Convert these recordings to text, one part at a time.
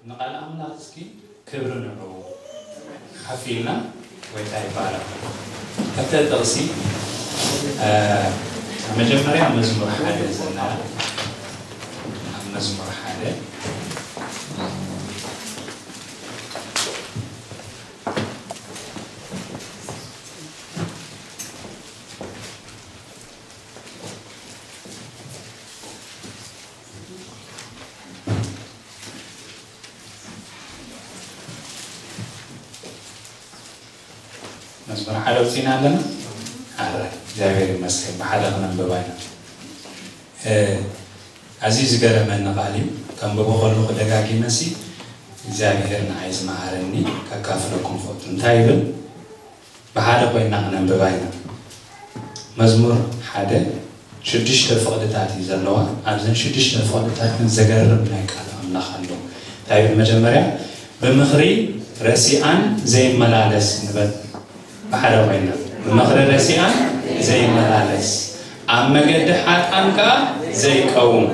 ንቓል ኣምላኽ እስኪ ክብሪ ንዕኡ ሓፊልና። ጎይታ ይባረኽ። ክልተ ጥቕሲ፣ እ፣ መጀመርያ መዝሙር ሓደ ዘለና፣ ኣብ መዝሙር ሓደ መዝሙር ሓደ ኣውፂእና ኣለና። ኣረ እግዚኣብሔር ይመስገን፣ ብሓደ ክነንብባ ኢና። እ፣ ኣዝዩ ዝገረመኒ ቃል እዩ። ከንብቦ ከለኹ ደጋጊመሲ እግዚኣብሔር ንዓይ ዝመሃረኒ ከካፍለኩም ፈቱ። እንታይ ይብል? ብሓደ ኮይና ክነንብባ ኢና። መዝሙር ሓደ ሽዱሽተ ፍቕድታት እዩ ዘለዋ። ኣብዘን ሽዱሽተ ፍቕድታት ግን ዘገርም ናይ ቃል ኣምላኽ ኣሎ። እንታይ ይብል? መጀመርያ፣ "ብምኽሪ ረሲኣን ዘይመላለስ" ንበል። ብሓደ ኮይና፣ "ብምኽሪ ረሲኣን ዘይመላለስ፣ ኣብ መገዲ ሓጥኣን ከኣ ዘይቀውም፣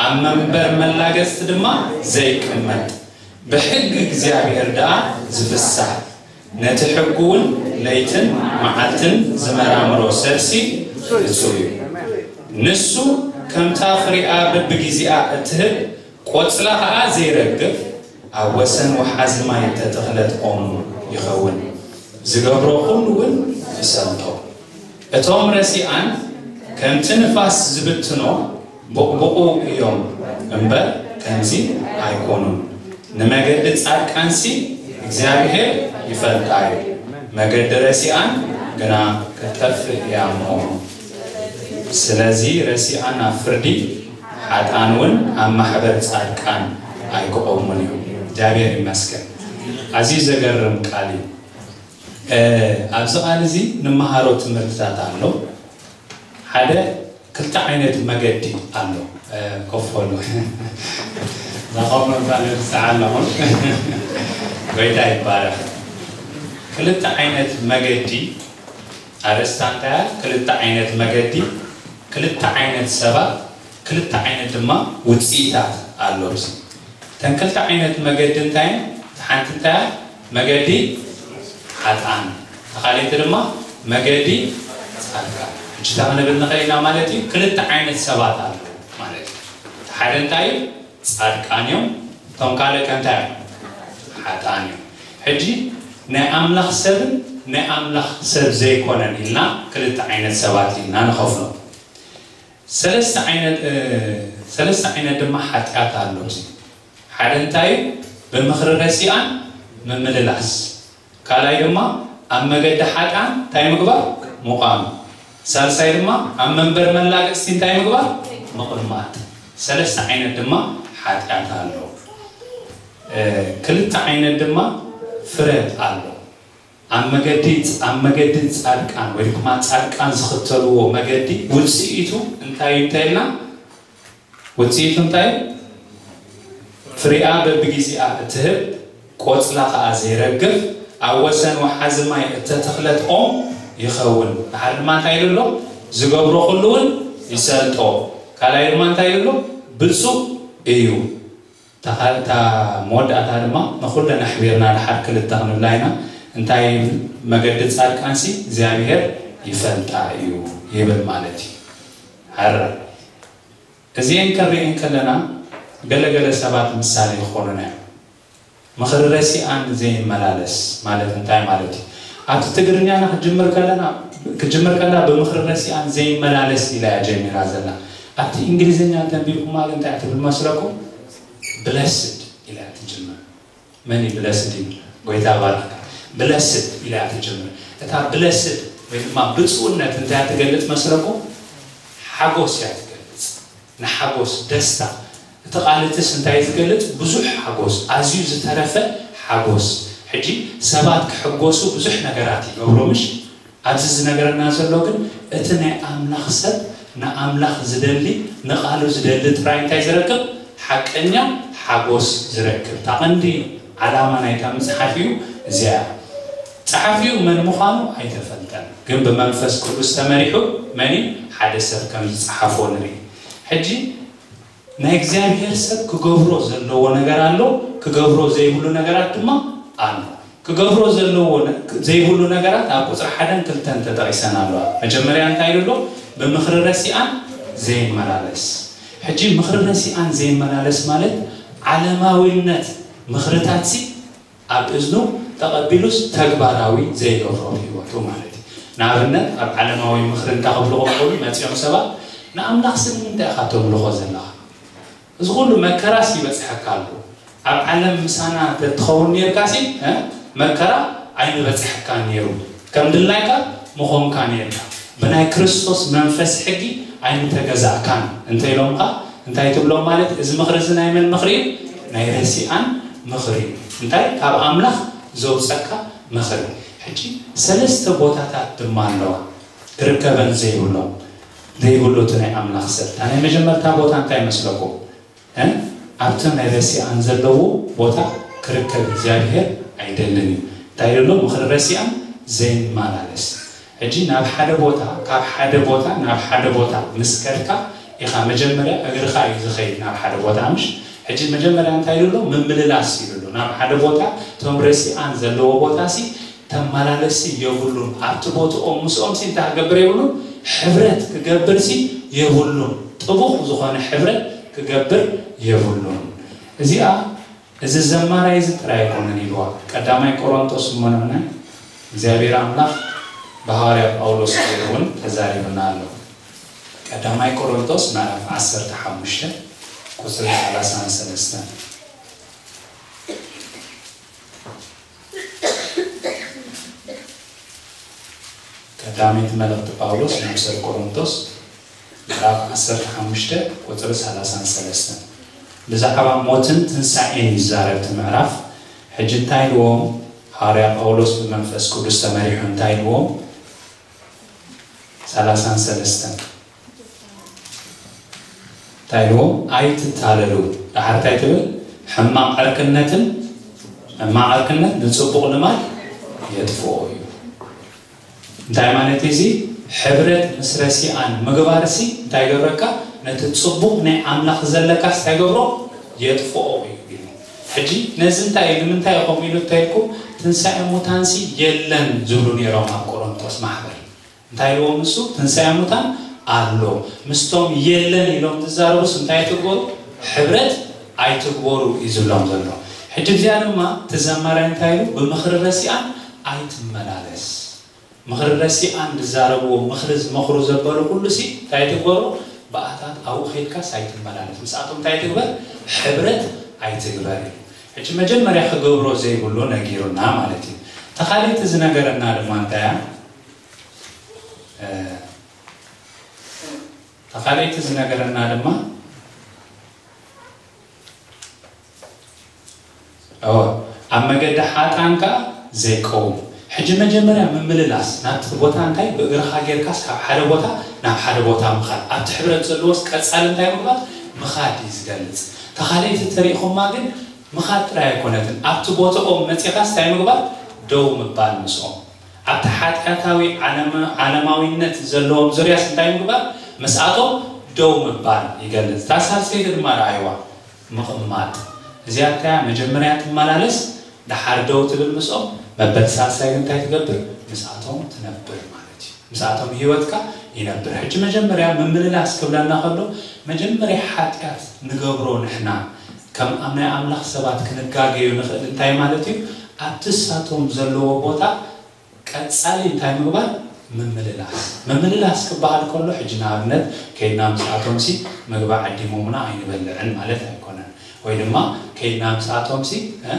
ኣብ መንበር መላገጽቲ ድማ ዘይቅመጥ፣ ብሕጊ እግዚኣብሔር ደኣ ዝፍሳህ፣ ነቲ ሕጉ እውን ለይትን መዓልትን ዝመራምሮ ሰብሲ ብፁዕ እዩ። ንሱ ከምታ ፍሪኣ በብጊዜኣ እትህብ ቆጽላ ኸኣ ዘይረግፍ፣ ኣብ ወሰን ወሓዚ ማይ እተተኽለት ኦም ይኸውን። ዝገብሮ ኹሉ እውን ይሰልጦ። እቶም ረሲኣን ከምቲ ንፋስ ዝብትኖ ቡቕቡቑ እዮም እምበር ከምዚ ኣይኮኑን። ንመገዲ ጻድቃንሲ እግዚኣብሔር ይፈልጣ እዩ፣ መገዲ ረሲኣን ግና ክትጠፍእ እያ እሞ። ስለዚ ረሲኣን ኣብ ፍርዲ፣ ሓጥኣን እውን ኣብ ማሕበር ጻድቃን ኣይክቐውሙን እዮም። እግዚኣብሔር ይመስገን። ኣዝዩ ዘገርም ቃል እዩ። እ፣ ኣብዚ ቃል እዚ ንመሃሮ ትምህርትታት ኣሎ። ሓደ፣ ክልተ ዓይነት መገዲ ኣሎ። እ፣ ኮፍ በሉ። እዛ ኮፍ ምባል ርሳዕ ኣለኹም። ጎይታ ይባረኽ። ክልተ ዓይነት መገዲ፣ ኣርእስታ እንታይ እያ? ክልተ ዓይነት መገዲ፣ ክልተ ዓይነት ሰባት፣ ክልተ ዓይነት ድማ ውፅኢታት ኣሎ። ኣብዚ እተን ክልተ ዓይነት መገዲ እንታይ እየን? እታ ሓንቲ እንታይ እያ? መገዲ ሓጥኣን፣ እታ ካልኣይቲ ድማ መገዲ ጻድቃን። ሕጂ እንታይ ክንብል ንኽእል ኢና ማለት እዩ? ክልተ ዓይነት ሰባት ኣለዉ ማለት እዩ። እቲ ሓደ እንታይ እዩ? ጻድቃን እዮም። እቶም ካልእ ከ እንታይ እዮም? ሓጥኣን እዮም። ሕጂ ናይ ኣምላኽ ሰብን ናይ ኣምላኽ ሰብ ዘይኮነን ኢልና ክልተ ዓይነት ሰባት ኢልና ንኸፍሎ። ሰለስተ ዓይነት፣ እ፣ ሰለስተ ዓይነት ድማ ሓጢኣት ኣሎ። እዚ ሓደ እንታይ እዩ? ብምኽሪ ረሲኣን ምምልላስ። ካልኣይ ድማ ኣብ መገዲ ሓጥኣን እንታይ ምግባር? ምቋም። ሳልሳይ ድማ ኣብ መንበር መላገጽቲ እንታይ ምግባር? ምቕማጥ። ሰለስተ ዓይነት ድማ ሓጢኣት ኣሎ። እ፣ ክልተ ዓይነት ድማ ፍረ ኣሎ። ኣብ መገዲ፣ ኣብ መገዲ ጻድቃን ወይ ድማ ጻድቃን ዝኽተልዎ መገዲ ውጽኢቱ እንታይ እዩ እንተኢልና፣ ውጽኢቱ እንታይ? ፍሪኣ በብጊዜኣ እትህብ፣ ቆጽላ ኸኣ ዘይረግፍ፣ ኣብ ወሰን ወሓዚ ማይ እተተኽለት ኦም ይኸውን። ድሓር ድማ እንታይ ኢሉ ኣሎ? ዝገብሮ ኩሉ እውን ይሰልጦ። ካልኣይ ድማ እንታይ ኢሉ ኣሎ? ብጹእ እዩ። እታ ካል-፣ እታ መወዳእታ ድማ ንኹለን ኣሕቢርና ድሓር ክልተ ክንብላ ኢና። እንታይ ይብል? መገዲ ጻድቃንሲ እግዚኣብሔር ይፈልጣ እዩ ይብል ማለት እዩ። ሕረ እዚአን ክንርኢ እንከለና ገለገለ ሰባት ምሳሌ ይኾኑና እዮም። ምኽሪ ረሲኣን ዘይመላለስ ማለት እንታይ ማለት እዩ? ኣብቲ ትግርኛና ክጅምር ከለና፣ ክጅምር ከላ ብምኽሪ ረሲኣን ዘይመላለስ ኢላ እያ ጀሚራ ዘላ። ኣብቲ እንግሊዝኛ ተንቢብኩማ ግን እንታይ ትብል መስለኩም? ብለስድ ኢላ እያ ትጅምር። መን እዩ ብለስድ ይብል? ጎይታ ባርክ። ብለስድ ኢላ እያ ትጅምር። እታ ብለስድ ወይ ድማ ብፁዕነት እንታይ እያ ትገልጽ መስለኩም? ሓጎስ እያ ትገልጽ። ንሓጎስ፣ ደስታ። እቲ ቃል እትስ እንታይ እዩ ዝገልጽ? ብዙሕ ሓጎስ፣ ኣዝዩ ዝተረፈ ሓጎስ። ሕጂ ሰባት ክሕጎሱ ብዙሕ ነገራት ይገብሩ፣ ምሽ? ኣብዚ ዝነገረና ዘሎ ግን እቲ ናይ ኣምላኽ ሰብ ንኣምላኽ ዝደሊ፣ ንቓሉ ዝደሊ ጥራይ እንታይ ዝረክብ? ሓቀኛ ሓጎስ ዝረክብ። እታ ቀንዲ ዓላማ ናይታ መጽሓፍ እዩ እዚኣ። ጸሓፊኡ መን ምዃኑ ኣይተፈልጠን፣ ግን ብመንፈስ ቅዱስ ተመሪሑ መን እዩ? ሓደ ሰብ ከም ዝጸሓፎ ንርኢ። ሕጂ ናይ እግዚኣብሔር ሰብ ክገብሮ ዘለዎ ነገር ኣሎ፣ ክገብሮ ዘይብሉ ነገራት ድማ ኣሎ። ክገብሮ ዘለዎ ነ-፣ ዘይብሉ ነገራት ኣብ ቁፅሪ ሓደን ክልተን ተጠቒሰን ኣለዋ። መጀመርያ እንታይ ኢሉ ኣሎ? ብምኽሪ ረሲኣን ዘይመላለስ። ሕጂ ምኽሪ ረሲኣን ዘይመላለስ ማለት ዓለማዊነት ምኽርታትሲ ኣብ እዝኑ ተቐቢሉስ ተግባራዊ ዘይገብሮ ህይወቱ ማለት እዩ። ንኣብነት ኣብ ዓለማዊ ምኽሪ እንታይ ክብልኹም ይኽእሉ? መፂኦም ሰባት ንኣምላኽ ስም እንታይ ኢኻ ተምልኾ ዘለኻ? እዚ ኩሉ መከራስ ይበጽሐካ ኣሎ። ኣብ ዓለም ምሳና ተትኸውን ነርካሲ መከራ ኣይምበጽሐካ ነይሩ። ከም ድላይካ ምኾንካ ነርካ። ብናይ ክርስቶስ መንፈስ ሕጊ ኣይምተገዛእካን እንተ ኢሎምካ እንታይ ትብሎም ማለት? እዚ ምኽሪ እዚ ናይ መን ምኽሪ እዩ? ናይ ረሲኣን ምኽሪ እዩ። እንታይ? ካብ ኣምላኽ ዘውፀካ ምኽሪ። ሕጂ ሰለስተ ቦታታት ድማ ኣለዋ ክርከበን ዘይብሎም ዘይብሉ እቲ ናይ ኣምላኽ ሰብ። እታ ናይ መጀመርታ ቦታ እንታይ መስለኩም? እ? ኣብቲ ናይ ረሲኣን ዘለዎ ቦታ ክርከብ እግዚኣብሔር ኣይደልን እዩ። እንታይ ዘሎ? ምኽሪ ረሲኣን ዘይመላለስ። ሕጂ ናብ ሓደ ቦታ፣ ካብ ሓደ ቦታ ናብ ሓደ ቦታ ምስ ከድካ ኢኻ፣ መጀመርያ እግርኻ እዩ ዝኸይድ ናብ ሓደ ቦታ፣ ምሽ? ሕጂ መጀመርያ እንታይ ኢሉ ኣሎ? ምምልላስ ኢሉ ኣሎ። ናብ ሓደ ቦታ እቶም ረሲኣን ዘለዎ ቦታ ሲ ተመላለሲ የብሉን። ኣብቲ ቦትኦም ምስኦም ሲ እንታይ ክገብር የብሉን? ሕብረት ክገብር ሲ የብሉን። ጥቡቕ ዝኾነ ሕብረት ክገብር የብሉን። እዚኣ እዚ ዘማራይ እዚ ጥራይ ኣይኮነን ኢልዋ። ቀዳማይ ቆሮንቶስ እሞ ነምናይ እግዚኣብሔር ኣምላኽ ብሃዋርያ ጳውሎስ ገይሩ እውን ተዛሪብና ኣሎ። ቀዳማይ ቆሮንቶስ ምዕራፍ ዓሰርተ ሓሙሽተ ቁፅሪ ሰላሳን ሰለስተን። ቀዳመይቲ መልእኽቲ ጳውሎስ ናብ ሰብ ቆሮንቶስ ምዕራፍ ዓሰርተ ሓሙሽተ ቁፅሪ ሰላሳን ሰለስተን ብዛዕባ ሞትን ትንሳኤን ይዛረብ እቲ ምዕራፍ። ሕጂ እንታይ ኢልዎም? ሃዋርያ ጳውሎስ ብመንፈስ ቅዱስ ተመሪሑ እንታይ ኢልዎም? ሰላሳን ሰለስተን እንታይ ኢልዎም? ኣይትታለሉ። ደሓር እንታይ ትብል? ሕማቕ ዕርክነትን፣ ሕማቕ ዕርክነት ንጽቡቕ ልማድ የጥፍኦ እዩ። እንታይ ማለት እዩ እዚ? ሕብረት ምስ ረሲኣን ምግባርሲ እንታይ ይገብረካ? ነቲ ጽቡቕ ናይ ኣምላኽ ዘለካስ እንታይ ይገብሮ? የጥፍኦ እዩ ኢሉ። ሕጂ ነዚ እንታይ እዩ? ንምንታይ እዩ ከምኡ ኢሉ እንተኢልኩም፣ ትንሳኤ ሙታንሲ የለን ዝብሉ ነይሮም ኣብ ቆሮንቶስ ማሕበር። እንታይ ኢልዎም ንሱ? ትንሳኤ ሙታን ኣሎ። ምስቶም የለን ኢሎም ዝዛረቡስ እንታይ ኣይትግበሩ? ሕብረት ኣይትግበሩ እዩ ዝብሎም ዘሎ። ሕጂ እዚኣ ድማ እቲ ዘማራይ እንታይ ኢሉ? ብምኽሪ ረሲኣን ኣይትመላለስ። ምኽሪ ረሲኣን ዝዛረብዎ ምኽሪ ዝመኽሩ ዘበሉ ኩሉ ሲ እንታይ ኣይትግበሩ? ብኣታት ኣብኡ ኸይድካስ ኣይትመላለስ። ምስኣቶም እንታይ ኣይትግበር? ሕብረት ኣይትግበር እዩ። ሕጂ መጀመርያ ክገብሮ ዘይብሉ ነጊሩና ማለት እዩ። ተኻሊእቲ ዝነገረና ድማ እንታይ እያ? እ፣ ተኻሊእቲ ዝነገረና ድማ፣ እወ፣ ኣብ መገዲ ሓጥኣን ከኣ ዘይቀውም። ሕጂ መጀመርያ ምምልላስ ናብቲ ቦታ እንታይ ብእግርኻ ጌርካስ ካብ ሓደ ቦታ ናብ ሓደ ቦታ ምኻድ። ኣብቲ ሕብረት ዘለዎስ ቀጻሊ እንታይ ምግባር? ምኻድ እዩ ዝገልጽ። ተኻሊእቲ ተሪእኹማ ግን ምኻድ ጥራይ ኣይኮነትን። ኣብቲ ቦታኦም መጺኻስ እንታይ ምግባር? ደው ምባል ምስኦም። ኣብቲ ሓጢኣታዊ ዓለማ-፣ ዓለማዊነት ዘለዎም ዙርያስ እንታይ ምግባር? ምስኣቶም ደው ምባል ይገልጽ። እታ ሳልሰይቲ ድማ ረኣይዋ፣ ምቕማጥ። እዚኣ እንታይ እያ? መጀመርያ ትመላለስ፣ ደሓር ደው ትብል ምስኦም፣ መበል ሳልሳይ ግን እንታይ ትገብር? ምስኣቶም ትነብር ማለት እዩ። ምስኣቶም ህይወትካ ይነብር። ሕጂ መጀመርያ ምምልላስ ክብለና ከሎ፣ መጀመርያ ሓጢኣት ንገብሮ ንሕና፣ ከም ኣብ ናይ ኣምላኽ ሰባት ክንጋገዩ ንኽእል እንታይ ማለት እዩ? ኣብቲ እሳቶም ዘለዎ ቦታ ቀጻሊ እንታይ ምግባር? ምምልላስ። ምምልላስ ክበሃል ከሎ፣ ሕጂ ንኣብነት ከይድና ምስኣቶም ሲ ምግቢ ዓዲሞምና ኣይንበልዕን ማለት ኣይኮነን። ወይ ድማ ከይድና ምስኣቶም ሲ፣ እ፣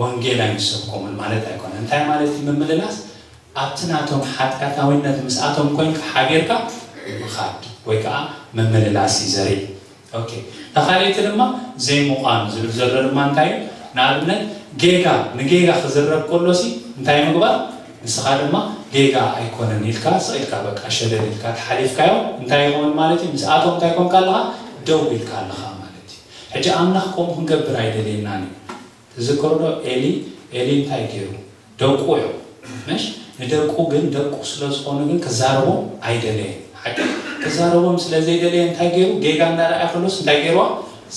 ወንጌል ኣይንሰብኮምን ማለት ኣይኮነን። እንታይ ማለት እዩ ምምልላስ? ኣብቲ ናቶም ሓጢኣታዊነት ምስኣቶም ኮይንካ ሓቢርካ ምኻድ ወይ ከዓ ምምልላስ እዩ ዘርኢ። ኦኬ። ተኻሊእቲ ድማ ዘይምዃን ዝብል ዘሎ ድማ እንታይ እዩ? ንኣብነት ጌጋ፣ ንጌጋ ክዝረብ ከሎሲ እንታይ ምግባር? ንስኻ ድማ ጌጋ ኣይኮነን ኢልካ ስቕ ኢልካ በቃ ሸለል ኢልካ ተሓሊፍካዮ እንታይ ይኸውን ማለት እዩ? ምስኣቶም እንታይ ኮንካ ኣለኻ? ደው ኢልካ ኣለኻ ማለት እዩ። ሕጂ ኣምላኽ ከምኡ ክንገብር ኣይደልየናን እዩ። ትዝክሩ ዶ? ኤሊ፣ ኤሊ እንታይ ገይሩ? ደቁ እዮም። ምሽ? ንደቁ ግን፣ ደቁ ስለ ዝኾኑ ግን ክዛረቦም ኣይደለየን። ሓቂ ክዛረቦም ስለ ዘይደለየ እንታይ ገይሩ? ጌጋ እንዳረኣየ ከሎስ እንታይ ገይርዋ?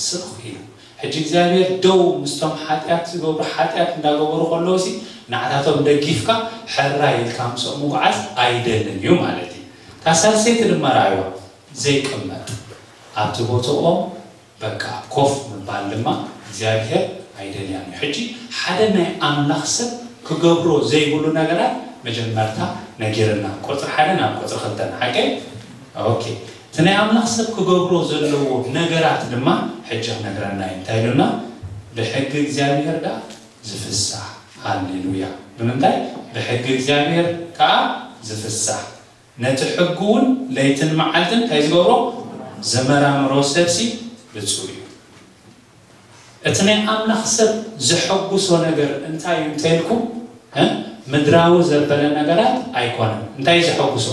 ስቕ ኢሉ። ሕጂ እግዚኣብሔር ደው ምስቶም ሓጢኣት ዝገብሩ፣ ሓጢኣት እንዳገበሩ ከለዉ ሲ ንዓታቶም ደጊፍካ ሕራይ ኢልካ ምስኦም ምጉዓዝ ኣይደልን እዩ ማለት እዩ። እታ ሳልሰይቲ ድማ ረኣይዋ፣ ዘይቅመጥ ኣብቲ ቦታኦም በቃ ኮፍ ምባል ድማ እግዚኣብሔር ኣይደልያን እዩ። ሕጂ ሓደ ናይ ኣምላኽ ሰብ ክገብሮ ዘይብሉ ነገራት መጀመርታ ነጊርና፣ ቁፅሪ ሓደ ናብ ቁፅሪ ክልተ ሓቀይ። ኦኬ፣ እቲ ናይ ኣምላኽ ሰብ ክገብሮ ዘለዎ ነገራት ድማ ሕጂ ክነግረና እዩ። እንታይ ኢሉና? ብሕጊ እግዚኣብሔር ዳ ዝፍሳሕ። ሃሌሉያ። ብምንታይ? ብሕጊ እግዚኣብሔር ከዓ ዝፍሳሕ። ነቲ ሕጊ እውን ለይትን መዓልትን እንታይ ዝገብሮ? ዝመራምሮ ሰብሲ ብፁዕ እዩ። እቲ ናይ ኣምላኽ ሰብ ዘሐጉሶ ነገር እንታይ እዩ እንተልኩም፣ እ? ምድራዊ ዘበለ ነገራት ኣይኮነን። እንታይ ዘሐጉሶ?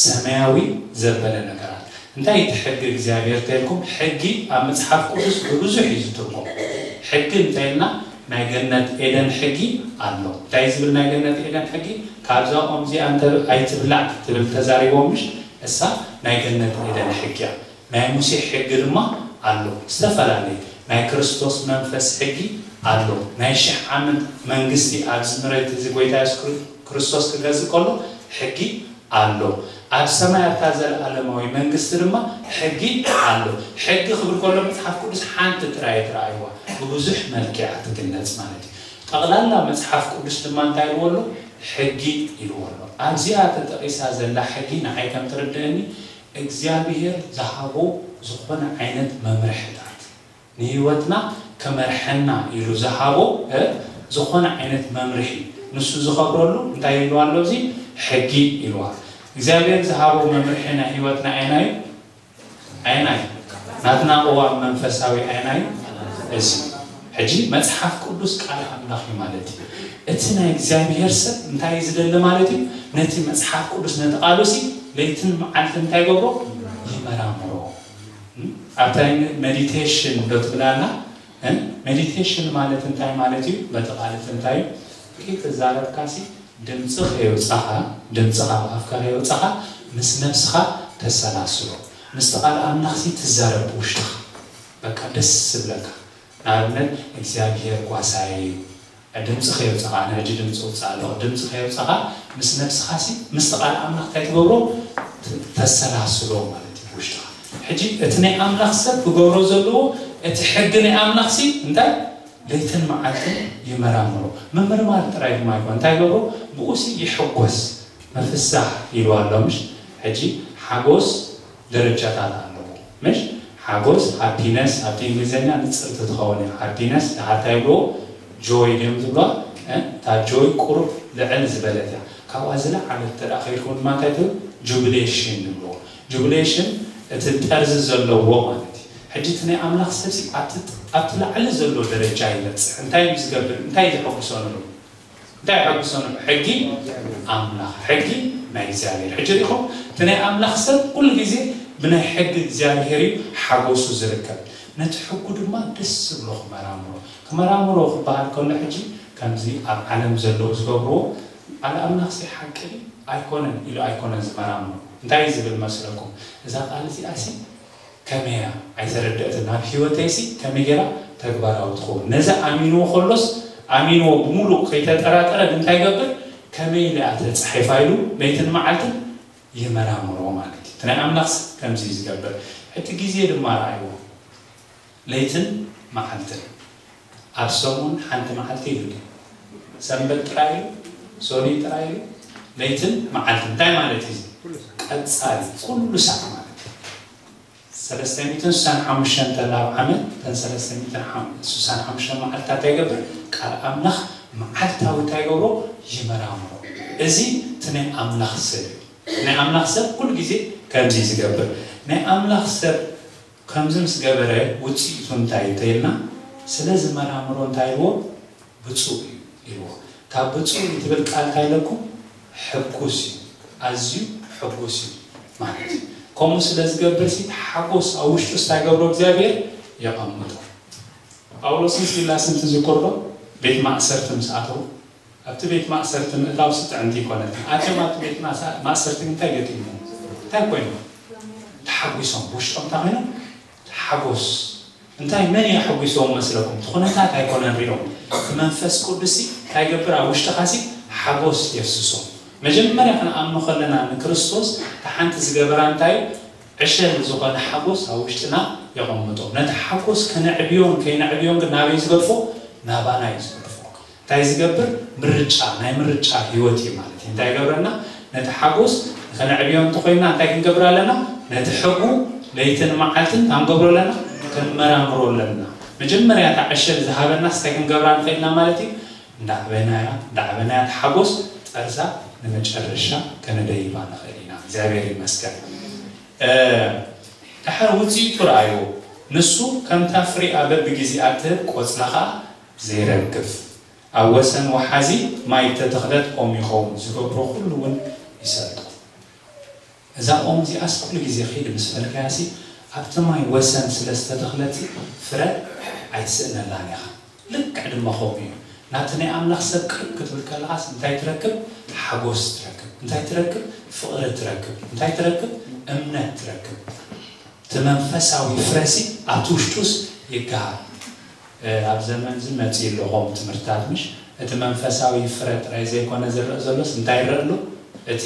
ሰማያዊ ዘበለ ነገራት። እንታይ እቲ ሕጊ እግዚኣብሔር ተልኩም? ሕጊ ኣብ መጽሓፍ ቅዱስ ብብዙሕ እዩ ዝትርጎም። ሕጊ እንተልና ናይ ገነት ኤደን ሕጊ ኣሎ። እንታይ ዝብል ናይ ገነት ኤደን ሕጊ? ካብዛ ኦም እዚኣ እንተ ኣይትብላዕ ትብል ተዛሪቦም ምሽ? እሳ ናይ ገነት ኤደን ሕጊ እያ። ናይ ሙሴ ሕጊ ድማ ኣሎ። ዝተፈላለየ ናይ ክርስቶስ መንፈስ ሕጊ ኣሎ። ናይ ሽሕ ዓመት መንግስቲ ኣብዚ ምረት እዚ ጎይታ የሱስ ክር- ክርስቶስ ክገዝእ ከሎ ሕጊ ኣሎ። ኣብ ሰማይ ኣብታ ዘለኣለማዊ መንግስቲ ድማ ሕጊ ኣሎ። ሕጊ ክብል ከሎ መጽሓፍ ቅዱስ ሓንቲ ጥራይ ትረኣይዋ፣ ብብዙሕ መልክዓ ትግለጽ ማለት እዩ። ጠቕላላ መጽሓፍ ቅዱስ ድማ እንታይ ኢልዎ ኣሎ? ሕጊ ኢልዎ ኣሎ። ኣብዚኣ ተጠቒሳ ዘላ ሕጊ ንዓይ ከም ትርድእኒ እግዚኣብሔር ዝሃቦ ዝኾነ ዓይነት መምርሕታት ንህይወትና ክመርሐና ኢሉ ዝሃቦ እ ዝኾነ ዓይነት መምርሒ ንሱ ዝኸብረሉ እንታይ ኢልዋ ኣሎ? እዚ ሕጊ ኢልዋ። እግዚኣብሔር ዝሃቦ መምርሒ ናይ ህይወትና ኣየናይ ኣየናይ ናትና ቅዋም መንፈሳዊ ኣየናይ እዚ ሕጂ መጽሓፍ ቅዱስ ቃል ኣምላኽ እዩ ማለት እዩ። እቲ ናይ እግዚኣብሔር ሰብ እንታይ እዩ ዝደሊ ማለት እዩ? ነቲ መጽሓፍ ቅዱስ ነቲ ቃሉ ሲ ለይትን መዓልትን እንታይ ገብሮ? ይመራምሮ። ኣብታ ሜዲቴሽን ዶ ትብላና? ሜዲቴሽን ማለት እንታይ ማለት እዩ? በቲ ቃል እንታይ እዩ? ከይተዛረብካ ሲ ድምፂ ከየውፃኻ፣ ድምፅኻ ብኣፍካ ከየውፃኻ ምስ ነብስኻ ተሰላስሎ። ምስቲ ቃል ኣምላኽ ሲ ትዛረብ ብውሽጥኻ። በቃ ደስ ዝብለካ። ንኣብነት እግዚኣብሔር ጓሳየ እዩ። ድምፂ ከየውፃኻ፣ ኣነ ሕጂ ድምፂ ውፅእ ኣለኹ። ድምፂ ከየውፃኻ ምስ ነብስኻ ሲ ምስቲ ቃል ኣምላኽ እንታይ ትገብሮ? ት- ተሰላስሎ ማለት እዩ ብውሽጥኻ። ሕጂ እቲ ናይ ኣምላኽ ሰብ ክገብሮ ዘለዎ እቲ ሕጊ ናይ ኣምላኽ ሲ እንታይ ለይትን መዓልትን ይመራምሮ። ምምርማር ጥራይ ድማ ይኮን እንታይ ገብሮ? ብኡሲ ይሕጎስ። ምፍሳሕ ኢሉ ኣሎ ምሽ? ሕጂ ሓጎስ ደረጃታት ኣለዎ ምሽ? ሓጎስ ሃፒነስ ኣብቲ እንግሊዝኛ ንፅርቲ ትኸውን እያ። ሃፒነስ ድሓርታ ይብልዎ ጆይ ድዮም ዝብልዋ። እታ ጆይ ቁሩብ ልዕል ዝበለት እያ። ካብኣ ዝለዓለት ተዳ ከይድኩም ድማ እንታይ ትብል? ጁብሌሽን ይብልዎ። ጁብሌሽን እቲ ጠርዚ ዘለዎ ማለት እዩ። ሕጂ እቲ ናይ ኣምላኽ ሰብሲ ኣብቲ ላዕሊ ዘሎ ደረጃ ይበፅሕ። እንታይ እዩ ዝገብር? እንታይ እዩ ዘሐጉሶ ንብሎ? እንታይ የሐጉሶ ንብሎ? ሕጊ ኣምላኽ፣ ሕጊ ናይ እግዚኣብሔር። ሕጂ ሪኹም እቲ ናይ ኣምላኽ ሰብ ኩሉ ግዜ ብናይ ሕጊ እግዚኣብሔር እዩ ሓጎሱ ዝርከብ። ነቲ ሕጉ ድማ ደስ ዝብሎ ክመራምሮ። ክመራምሮ ክበሃል ከሎ ሕጂ ከምዚ ኣብ ዓለም ዘለዉ ዝገብርዎ ቃል ኣምላኽ ሲ ሓቂ ድዩ ኣይኮነን ኢሉ ኣይኮነን ዝመራምሮ። እንታይ እዩ ዝብል መስለኩም? እዛ ቃል እዚኣ ሲ ከመይ እያ ኣይተረድአትን ናብ ህይወተይሲ ከመይ ገይራ ተግባራዊ ትኸውን ነዚ ኣሚንዎ ከሎስ ኣሚንዎ ብምሉእ ከይተጠራጠረ እንታይ ይገብር ከመይ ኢለ እያ ተፃሒፋ ኢሉ ለይትን መዓልትን ይመራምሮ ማለት እዩ እቲ ናይ ኣምላኽስ ከምዚ እዩ ዝገብር እቲ ግዜ ድማ ረኣይዎ ለይትን መዓልትን ኣብ ሰሙን ሓንቲ መዓልቲ ይብል ሰንበት ጥራይ እዩ ሶኒ ጥራይ እዩ ለይትን መዓልትን እንታይ ማለት እዩ ቀፃሊ ኩሉ ሳዕ ማለት እዩ ሰለስተ ሚእትን ስሳን ሓሙሽተን ተላ ኣብ ዓመት እተን ሰለስተ ሚእትን ሓም- ስሳን ሓሙሽተን መዓልትታት እንታይ ይገብር ቃል ኣምላኽ መዓልታዊ እንታይ ይገብሮ ይመራምሮ እዚ እቲ ናይ ኣምላኽ ሰብ እዩ ናይ ኣምላኽ ሰብ ኩሉ ግዜ ከምዚ እዩ ዝገብር ናይ ኣምላኽ ሰብ ከምዚ ምስ ገበረ ውፅኢቱ እንታይ እዩ ተይልና ስለ ዝመራምሮ እንታይ ኢልዎ ብፁዕ እዩ ኢልዎ ካብ ብፁዕ እዩ ትብል ቃል እንታይ ኢለኩም ሕጉስ እዩ ኣዝዩ ሕጉስ እዩ ማለት እዩ ከምኡ ስለ ዝገብር ሲ ሓጎስ ኣብ ውሽጡ እንታይ ገብሮ እግዚኣብሔር የቐምጦ ጳውሎስን ሲላስን ትዝክርዶ ቤት ማእሰርቲ ምስ ኣተው ኣብቲ ቤት ማእሰርቲ ምእታው ስጥዕንቲ ይኮነትን ኣትዮም ኣብቲ ቤት ማእሰርቲ እንታይ ገጢሙ እንታይ ኮይኑ ተሓጒሶም ውሽጦም እንታይ ኮይኖም ሓጎስ እንታይ መን የሐጒስዎም መስለኩም? እቲ ኩነታት ኣይኮነን ሪኦም። እቲ መንፈስ ቅዱስ እንታይ ይገብር? ኣብ ውሽጥኻሲ ሓጎስ የፍስሶ። መጀመርያ ክንኣምኖ ከለና ንክርስቶስ እቲ ሓንቲ ዝገበራ እንታይ እዩ? ዕሸል ዝኾነ ሓጎስ ኣብ ውሽጥና የቐምጦ። ነቲ ሓጎስ ከነዕብዮን ከይነዕብዮን ግን ናበይ ዝገድፎ? ናባና እዩ ዝገድፎ። እንታይ ዝገብር? ምርጫ፣ ናይ ምርጫ ህይወት እዩ ማለት እዩ። እንታይ ይገብረና? ነቲ ሓጎስ ከነዕብዮ እንተኾይንና እንታይ ክንገብር ኣለና? ነቲ ሕጉ ለይትን መዓልትን እንታይ ክንገብሮ ኣለና? ክንመራምሮ ኣለና። መጀመርያ እታ ዕሸል ዝሃበናስ እንታይ ክንገብራ ንኽእልና ማለት እዩ? እንዳዕበናያ እንዳዕበናያ እቲ ሓጎስ ጠርዛ ንመጨረሻ ከነደይባ ንኽእል ኢና። እግዚኣብሔር ይመስገን። እ፣ ድሓር ውፅኢቱ ረኣይዎ። ንሱ ከምታ ፍሪኣ በብግዜኣ ትህብ ቆፅላ ኸዓ ዘይረግፍ፣ ኣብ ወሰን ወሓዚ ማይ እተተኽለት ኦም ይኸውን፣ ዝገብሮ ኩሉ እውን ይሰልጦ። እዛ ኦም እዚኣስ ኩሉ ግዜ ኺድ ምስ በልካያሲ ኣብቲ ማይ ወሰን ስለ ዝተተኽለት ፍረ ኣይትስእነላን ኢኻ። ልክዕ ድማ ከምኡ እዩ። ናብቲ ናይ ኣምላኽ ሰብ ቅርብ ክትብል ከለኻስ እንታይ ትረክብ? ሓጎስ ትረክብ። እንታይ ትረክብ? ፍቕሪ ትረክብ። እንታይ ትረክብ? እምነት ትረክብ። እቲ መንፈሳዊ ፍረሲ ኣብቲ ውሽጡስ ይገሃል። እ፣ ኣብ ዘመን እዚ መፂኡ ኣሎ ከምኡ ትምህርትታት፣ ምሽ? እቲ መንፈሳዊ ፍረ ጥራይ ዘይኮነ ዝረአ ዘሎስ እንታይ ይረአ ኣሎ? እቲ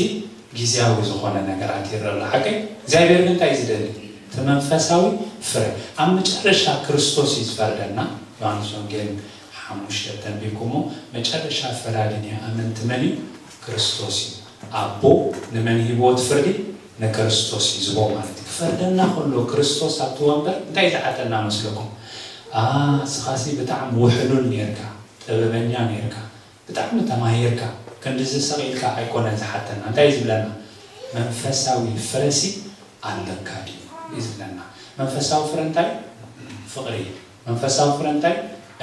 ግዝያዊ ዝኾነ ነገራት ይረአ ኣሎ። ሓቀይ እግዚኣብሔር ግን እንታይ እዩ ዝደሊ? እቲ መንፈሳዊ ፍረ። ኣብ መጨረሻ ክርስቶስ እዩ ዝፈርደና። ዮሃንስ ወንጌል ሓሙሽተ ተንቢብኩሞ፣ መጨረሻ ፈራዲ ናይ ኣመንቲ መን እዩ? ክርስቶስ እዩ። ኣቦ ንመን ሂብዎ እቲ ፍርዲ? ንክርስቶስ እዩ ዝቦ ማለት እዩ። ክፈርደና ከሎ ክርስቶስ ኣብቲ ወንበር እንታይ ዝሓተና መስለኩም? ኣ፣ ንስኻሲ ብጣዕሚ ውሕሉል ኔርካ፣ ጥበበኛ ኔርካ፣ ብጣዕሚ ተማሂርካ፣ ክንድዚ ሰቒልካ ኣይኮነን ዝሓተና። እንታይ እዩ ዝብለና? መንፈሳዊ ፍረሲ ኣለካ ድዩ እዩ ዝብለና። መንፈሳዊ ፍረ እንታይ? ፍቕሪ። መንፈሳዊ ፍረ እንታይ?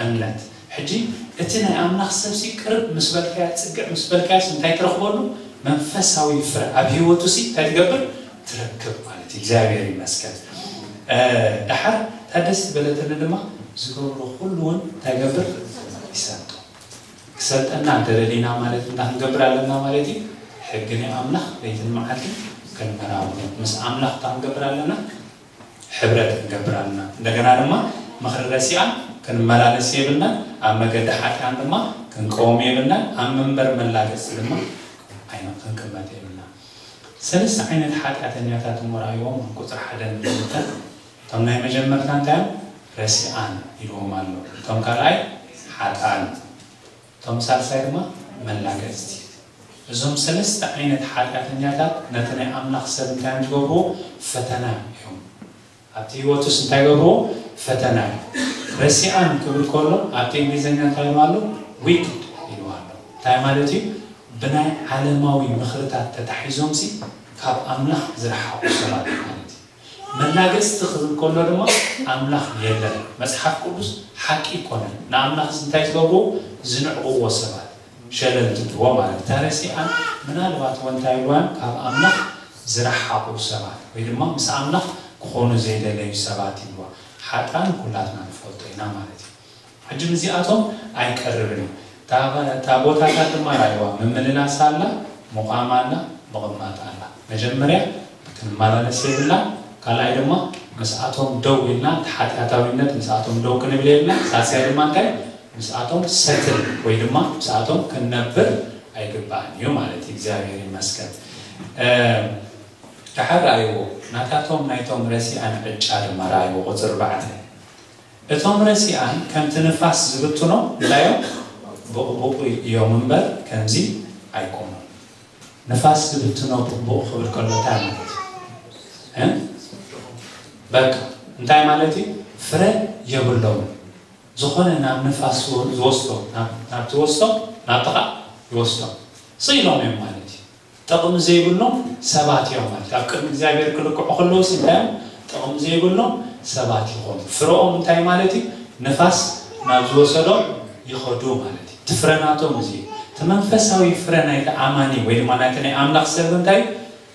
እምነት። ሕጂ እቲ ናይ ኣምላኽ ሰብሲ ቅርብ ምስ በልካያ፣ ጽግዕ ምስ በልካያስ እንታይ ትረኽበሉ? መንፈሳዊ ፍረ ኣብ ህይወቱሲ እንታይ ትገብር? ትረክብ ማለት እዩ። እግዚኣብሔር ይመስገን። እ፣ ደሓር እታ ደስ ዝበለትኒ ድማ ዝገብሮ ኩሉ እውን እንታይ ገብር? ይሰልጦ። ክሰልጠና እንተደሊና ማለት እንታይ ክንገብር ኣለና ማለት እዩ? ሕጊ ናይ ኣምላኽ ለይትን መዓልትን ክንመራምሮ። ምስ ኣምላኽ እንታይ ክንገብር ኣለና? ሕብረት ክንገብር ኣለና። እንደገና ድማ ምኽሪ ረሲኣን ክንመላለስ የብልናን። ኣብ መገዲ ሓጢኣን ድማ ክንቀውም የብልናን። ኣብ መንበር መላገጺ ድማ ኣይነ-፣ ክንቅመጥ የብልና። ሰለስተ ዓይነት ሓጢኣተኛታት እሞ ረኣይዎም፣ ኣብ ቁጽሪ ሓደ ንክልተ። እቶም ናይ መጀመርታ እንታይ እዮም? ረሲኣን ኢልዎም ኣሎ። እቶም ካልኣይ ሓጥኣን። እቶም ሳልሳይ ድማ መላገጽቲ። እዞም ሰለስተ ዓይነት ሓጢኣተኛታት ነቲ ናይ ኣምላኽ ሰብ እንታይ እዮም ዝገብርዎ? ፈተና እዮም። ኣብቲ ህይወቱስ እንታይ ገብርዎ? ፈተና እዩ። ረሲኣን ክብል ከሎ ኣብቲ እንግሊዝኛ እንታይ ኢልዋ ኣሎ? ዊክድ ኢልዋ ኣሎ። እንታይ ማለት እዩ? ብናይ ዓለማዊ ምኽርታት ተታሒዞምሲ ካብ ኣምላኽ ዝረሓቑ ሰባት ማለት እዩ። መላገጽቲ ክብል ከሎ ድማ ኣምላኽ የለን፣ መጽሓፍ ቅዱስ ሓቂ ኣይኮነን። ንኣምላኽስ እንታይ ዝገብርዎ? ዝንዕቕዎ ሰባት፣ ሸለል ዝብልዎ ማለት እዩ። እታ ረሲኣን ምናልባት ወንታ ኢልዋን ካብ ኣምላኽ ዝረሓቑ ሰባት ወይ ድማ ምስ ኣምላኽ ክኾኑ ዘይደለዩ ሰባት ኢልዋ። ሓጥኣን ኩላትና ንፈልጦ ኢና ማለት እዩ። ሕጂ ምስዚኣቶም ኣይቀርብን እዩ። እታ፣ እታ ቦታታት ድማ ራእይዋ ምምልላስ ኣላ፣ ምዃም ኣላ፣ ምቕማጥ ኣላ። መጀመርያ ክንመላለስ የብልና። ካልኣይ ድማ ምስኣቶም ደው ኢልና፣ እቲ ሓጢኣታዊነት ምስኣቶም ደው ክንብል የብልና። ሳልሳይ ድማ እንታይ? ምስኣቶም ሰትል ወይ ድማ ምስኣቶም ክንነብር ኣይግባእን እዩ ማለት እዩ። እግዚኣብሔር ይመስገን። እ፣ ደሓር ረኣይዎ፣ ናታቶም ናይቶም ረሲኣን ዕጫ ድማ ረኣይዎ፣ ቁፅሪ ኣርባዕተ። እቶም ረሲኣን ከምቲ ንፋስ ዝብትኖ እንታይ እዮም? ብቑቡቑ እዮም እምበር ከምዚ ኣይኮኑን። ንፋስ ዝብትኖ ብቑቡቑ ክብል ከሎ እንታይ ማለት እዩ? እ? በቃ እንታይ ማለት እዩ? ፍረ የብሎምን። ዝኾነ ናብ ንፋስ ዝወስዶ፣ ናብ፣ ናብ ትወስዶ፣ ናብቲ ኸዓ ይወስዶ። ስኢሎም እዮም ማለት እዩ። ጥቕሚ ዘይብሎም ሰባት እዮም ማለት እዩ። ኣብ ቅድሚ እግዚኣብሔር ክልክዑ ከለውስ እንታይ እዮም? ጥቕሚ ዘይብሎም ሰባት ይኾኑ። ፍረኦም እንታይ ማለት እዩ? ንፋስ ናብ ዝወሰዶ ይኸዱ ማለት እዩ። እቲ ፍረ ናቶም እዚ እዩ። እቲ መንፈሳዊ ፍረ ናይቲ ኣማኒ ወይ ድማ ናይቲ ናይ ኣምላኽ ሰብ እንታይ እዩ?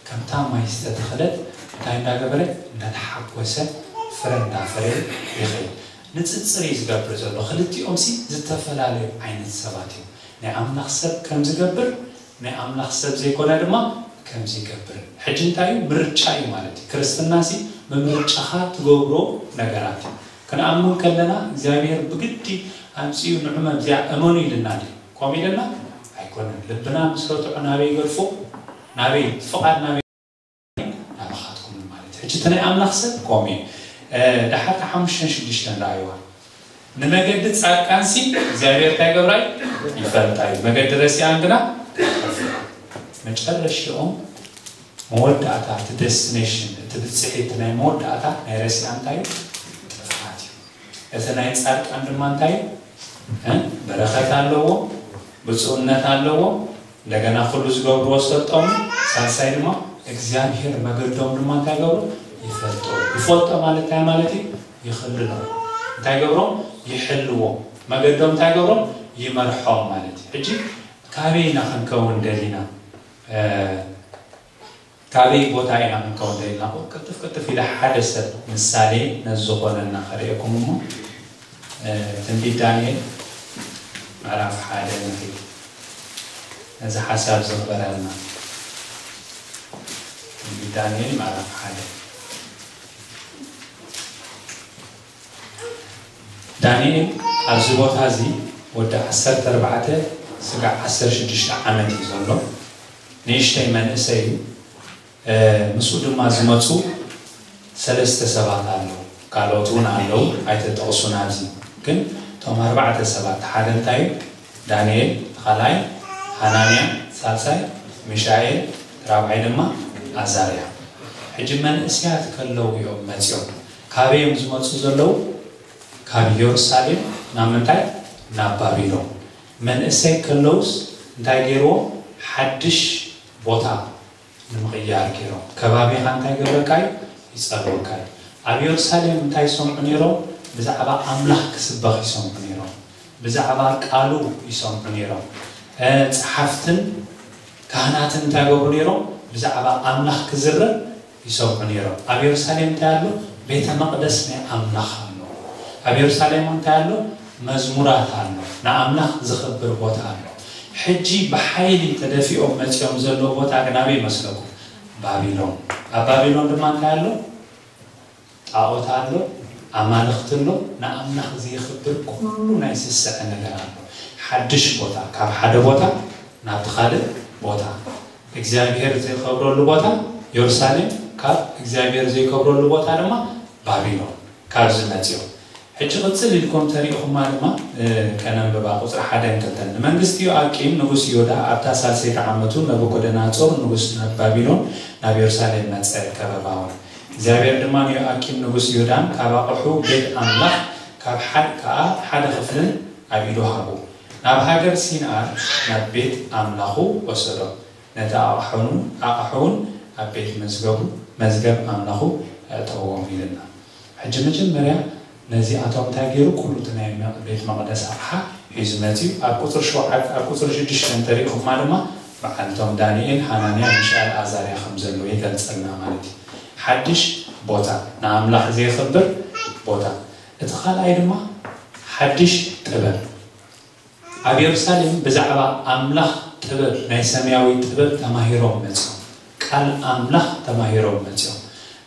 ከምታ ማይ ዝተተኽለት እንታይ እንዳገበረ? እንዳተሓጎሰ ፍረ እንዳፈረየ ይኸይድ። ንፅፅር እዩ ዝገብር ዘሎ። ክልቲኦም ሲ ዝተፈላለዩ ዓይነት ሰባት እዮም። ናይ ኣምላኽ ሰብ ከም ዝገብር፣ ናይ ኣምላኽ ሰብ ዘይኮነ ድማ ከም ዝገብር። ሕጂ እንታይ እዩ? ምርጫ እዩ ማለት እዩ። ክርስትና ሲ ብምርጫኻ ትገብሮ ነገራት እዩ። ክንኣምን ከለና እግዚኣብሔር ብግዲ ኣምፅኡ ንዑ መብዚያ እመኑ ኢልና ድዩ? ከምኡ ኢልና ኣይኮነን። ልብና ምስ ረትዖ ናበይ ገድፎ? ናበይ? ፍቓድ ናበይ? ናባኻትኩም ማለት እዩ። ሕጂ እቲ ናይ ኣምላኽ ሰብ ከምኡ እዩ። እ፣ ደሓር ሓሙሽተን ሽዱሽተን ረኣይዋ። ንመገዲ ጻድቃንሲ እግዚኣብሔር እንታይ ገብራይ? ይፈልጣ እዩ። መገዲ ረሲኣን ግና መጨረሽኦም መወዳእታ፣ እቲ ደስቲኔሽን፣ እቲ ብፅሒት ናይ መወዳእታ ናይ ረሲኣን እንታይ እዩ? ጥፍኣት እዩ። እቲ ናይ ጻድቃን ድማ እንታይ እዩ? እ? በረኸት ኣለዎ፣ ብፁዕነት ኣለዎ። እንደገና ኩሉ ዝገብርዎ ዝሰልጠኑ፣ ሳልሳይ ድማ እግዚኣብሔር መገዶም ድማ እንታይ ገብሮ? ይፈልጦ። ይፈልጦ ማለት እንታይ ማለት እዩ? ይኽልሎ። እንታይ ገብሮም? ይሕልዎም። መገዶም እንታይ ገብሮም? ይመርሖም ማለት እዩ። ሕጂ ካበይ ኢና ክንከውን ደሊና? እ፣ ካበይ ቦታ ኢና ክንከውን ደሊና? ቅልጥፍ ቅልጥፍ ኢለ ሓደ ሰብ ምሳሌ ነዚ ዝኾነና ከርእየኩም እሞ፣ እ፣ ትንቢት ዳንኤል ምዕራፍ ሓደ ንርኢ። ነዚ ሓሳብ ዘኽበረልና ትንቢት ዳንኤል ምዕራፍ ሓደ። ዳንኤል ኣብዚ ቦታ እዚ ወዲ ዓሰርተ ኣርባዕተ ስጋዕ ዓሰርተ ሽዱሽተ ዓመት እዩ ዘሎ። ንእሽተይ መንእሰይ እዩ። እ፣ ምስኡ ድማ ዝመፁ ሰለስተ ሰባት ኣለዉ። ካልኦት እውን ኣለዉ፣ ኣይተጠቕሱን ኣብዚ። ግን እቶም ኣርባዕተ ሰባት፣ ሓደ እንታይ እዩ? ዳንኤል፣ እቲ ካልኣይ ሃናንያ፣ ሳልሳይ ሚሻኤል፣ ራብዓይ ድማ ኣዛርያ። ሕጂ መንእሰያት ከለዉ እዮም መፂኦም። ካበይ እዮም ዝመፁ ዘለዉ? ካብ ኢየሩሳሌም ናብ ምንታይ? ናብ ባቢሎን። መንእሰይ ከለዉስ እንታይ ገይርዎም? ሓድሽ ቦታ ንምቕያር ገይሮም። ከባቢኻ እንታይ ገብረካ እዩ? ይጸልወካ እዩ። ኣብ ኢየሩሳሌም እንታይ ይሰምዑ ነይሮም? ብዛዕባ ኣምላኽ ክስበኽ ይሰምዑ ነይሮም። ብዛዕባ ቃሉ ይሰምዑ ነይሮም። እ፣ ጸሓፍትን ካህናትን እንታይ ገብሩ ነይሮም? ብዛዕባ ኣምላኽ ክዝረብ ይሰምዑ ነይሮም። ኣብ ኢየሩሳሌም እንታይ ኣሎ? ቤተ መቕደስ ናይ ኣምላኽ ኣሎ። ኣብ ኢየሩሳሌም እንታይ ኣሎ? መዝሙራት ኣሎ። ንኣምላኽ ዝኽብር ቦታ ኣሎ። ሕጂ ብሓይሊ ተደፊኦም መጺኦም ዘለዉ ቦታ ግን ኣበይ ይመስለኩም? ባቢሎን። ኣብ ባቢሎን ድማ እንታይ ኣሎ? ጣዖት ኣሎ፣ ኣማልኽቲ ኣሎ፣ ንኣምላኽ ዘየኽብር ኩሉ ናይ ስስዐ ነገር ኣሎ። ሓድሽ ቦታ፣ ካብ ሓደ ቦታ ናብቲ ካልእ ቦታ። እግዚኣብሔር ዘይከብረሉ ቦታ ኢየሩሳሌም፣ ካብ እግዚኣብሔር ዘይከብረሉ ቦታ ድማ ባቢሎን። ካብዚ መጺኦም። ሕጂ ቅጽል ኢልኩም ተሪእኹማ ድማ፣ እ፣ ከነንብባ ቁጽሪ ሓደን ክልተን። ንመንግስቲ ዮኣቂም ንጉስ ይሁዳ ኣብታ ሳልሰይቲ ዓመቱ ነቡኮደናጾር ንጉስ ናብ ባቢሎን ናብ ኢየሩሳሌም መጸ፣ ከበባ እውን። እግዚኣብሔር ድማ ንዮኣቂም ንጉስ ይሁዳን ካብ ኣቕሑ ቤት ኣምላኽ ካብ ሓድ-፣ ከኣ ሓደ ክፍልን ኣብ ኢዱ ሃቡ። ናብ ሃገር ሲንኣር ናብ ቤት ኣምላኹ ወሰዶ። ነቲ ኣቕሑን፣ ኣቕሑን ኣብ ቤት መዝገቡ፣ መዝገብ ኣምላኹ ኣእተዎም ኢልና። ሕጂ መጀመርያ ነዚኣቶም እንታይ ገይሩ? ኩሉ እቲ ናይ መ-፣ ቤት መቕደስ ኣቕሓ ሒዙ መጺኡ። ኣብ ቁጽሪ ሸውዓተ፣ ኣብ ቁጽሪ ሽዱሽተ እንተሪእኹማ ድማ በዓል እቶም ዳንኤል፣ ሃናንያ፣ ሚሻኤል፣ ኣዛርያ ከም ዘለዉ ይገልጸልና ማለት እዩ። ሓድሽ ቦታ፣ ንኣምላኽ ዘየኽብር ቦታ። እቲ ካልኣይ ድማ ሓድሽ ጥበብ። ኣብ የሩሳሌም ብዛዕባ ኣምላኽ ጥበብ፣ ናይ ሰማያዊ ጥበብ ተማሂሮም መጽኦም። ቃል ኣምላኽ ተማሂሮም መጽኦም።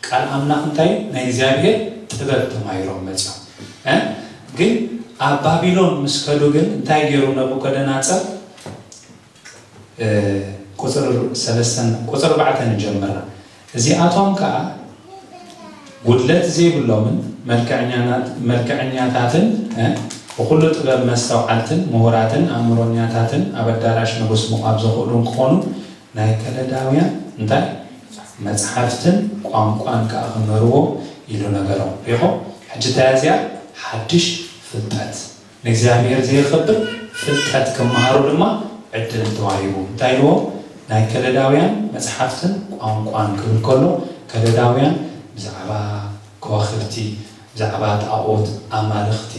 ቃል ኣምላኽ እንታይ? ናይ እግዚኣብሔር ጥበብ ተማሂሮም መጽኦም። እ? ግን ኣብ ባቢሎን ምስ ከዱ ግን እንታይ ገይሩ ነቡከደነፆር? እ፣ ቁፅር ሰለስተን፣ ቁፅር ኣርባዕተን ንጀምራ። እዚኣቶም ከዓ ጉድለት ዘይብሎምን መልክዐኛና-፣ መልክዐኛታትን፣ እ፣ ብኹሉ ጥበብ መስተውዓልትን ምሁራትን ኣእምሮኛታትን ኣብ ኣዳራሽ ንጉስ ምቋም ዝኽእሉን ክኾኑ ናይ ከለዳውያን እንታይ? መፅሓፍትን ቋንቋን ከዓ ክምህርዎ ኢሉ ነገሮም። ሪኢኹም? ሕጂ እንታይ እያ እዚኣ? ሓድሽ ፍልጠት። ንእግዚኣብሔር ዘየኽብር ፍልጠት ክመሃሩ ድማ ዕድል ተዋሂቡ። እንታይ ኢልዎ? ናይ ከለዳውያን መጽሓፍትን ቋንቋን ክብል ከሎ፣ ከለዳውያን ብዛዕባ ከዋኽብቲ፣ ብዛዕባ ጣኦት፣ ኣማልኽቲ፣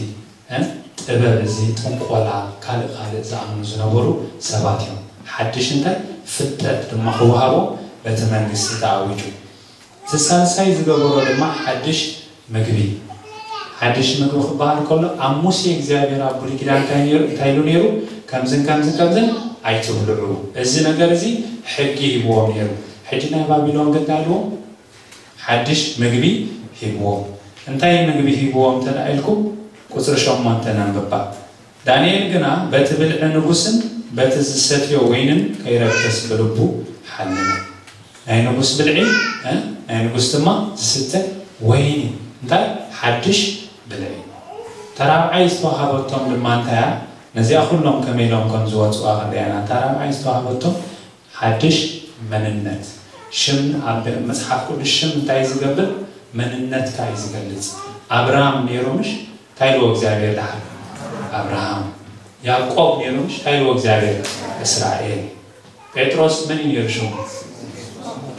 እ፣ ጥበብ፣ እዚ ጥንቆላ፣ ካልእ ካልእ ዝኣምኑ ዝነበሩ ሰባት እዮም። ሓድሽ እንታይ? ፍልጠት ድማ ክወሃቦም በቲ መንግስቲ ተኣዊጁ። እቲ ሳልሳይ ዝገበሮ ድማ ሓድሽ ምግቢ። ሓድሽ ምግቢ ክበሃል ከሎ፣ ኣብ ሙሴ እግዚኣብሔር ኣብ ብሉይ ኪዳን እንታይ ነይሩ፣ እንታይ ኢሉ ነይሩ? ከምዝን ከምዝን ከምዝን ኣይትብልዑ። እዚ ነገር እዚ ሕጊ ሂብዎም ነይሩ። ሕጂ ናይ ባቢሎን ግን እንታይ ኢልዎም? ሓድሽ ምግቢ ሂብዎም። እንታይ ምግቢ ሂብዎም እንተ ደኣ ኢልኩም፣ ቁጽሪ ሸሞንተ ነንብባ። ዳንኤል ግና በቲ ብልዒ ንጉስን በቲ ዝሰትዮ ወይንን ከይረክስ ብልቡ ሓለመ። ናይ ንጉስ ብልዒ፣ እ፣ ናይ ንጉስ ድማ ዝስተ ወይኒ፣ እንታይ ሓድሽ ብልዒ። ተራብዓይ ዝተዋሃበቶም ድማ እንታይ እያ? ነዚኣ ኩሎም ከመይ ኢሎም ከም ዝወፅዋ ክንሪኣና። ተራብዓይ ዝተዋሃበቶም ሓድሽ መንነት። ሽም ኣብ መጽሓፍ ቅዱስ ሽም እንታይ እዩ ዝገብር? መንነትካ እዩ ዝገልጽ። ኣብርሃም ነይሩ ምሽ? እንታይ ኢልዎ እግዚኣብሔር ደሓር? ኣብርሃም። ያዕቆብ ነይሩ ምሽ? እንታይ ኢልዎ እግዚኣብሔር? እስራኤል። ጴጥሮስ መን እዩ ነይሩ ሽሙ?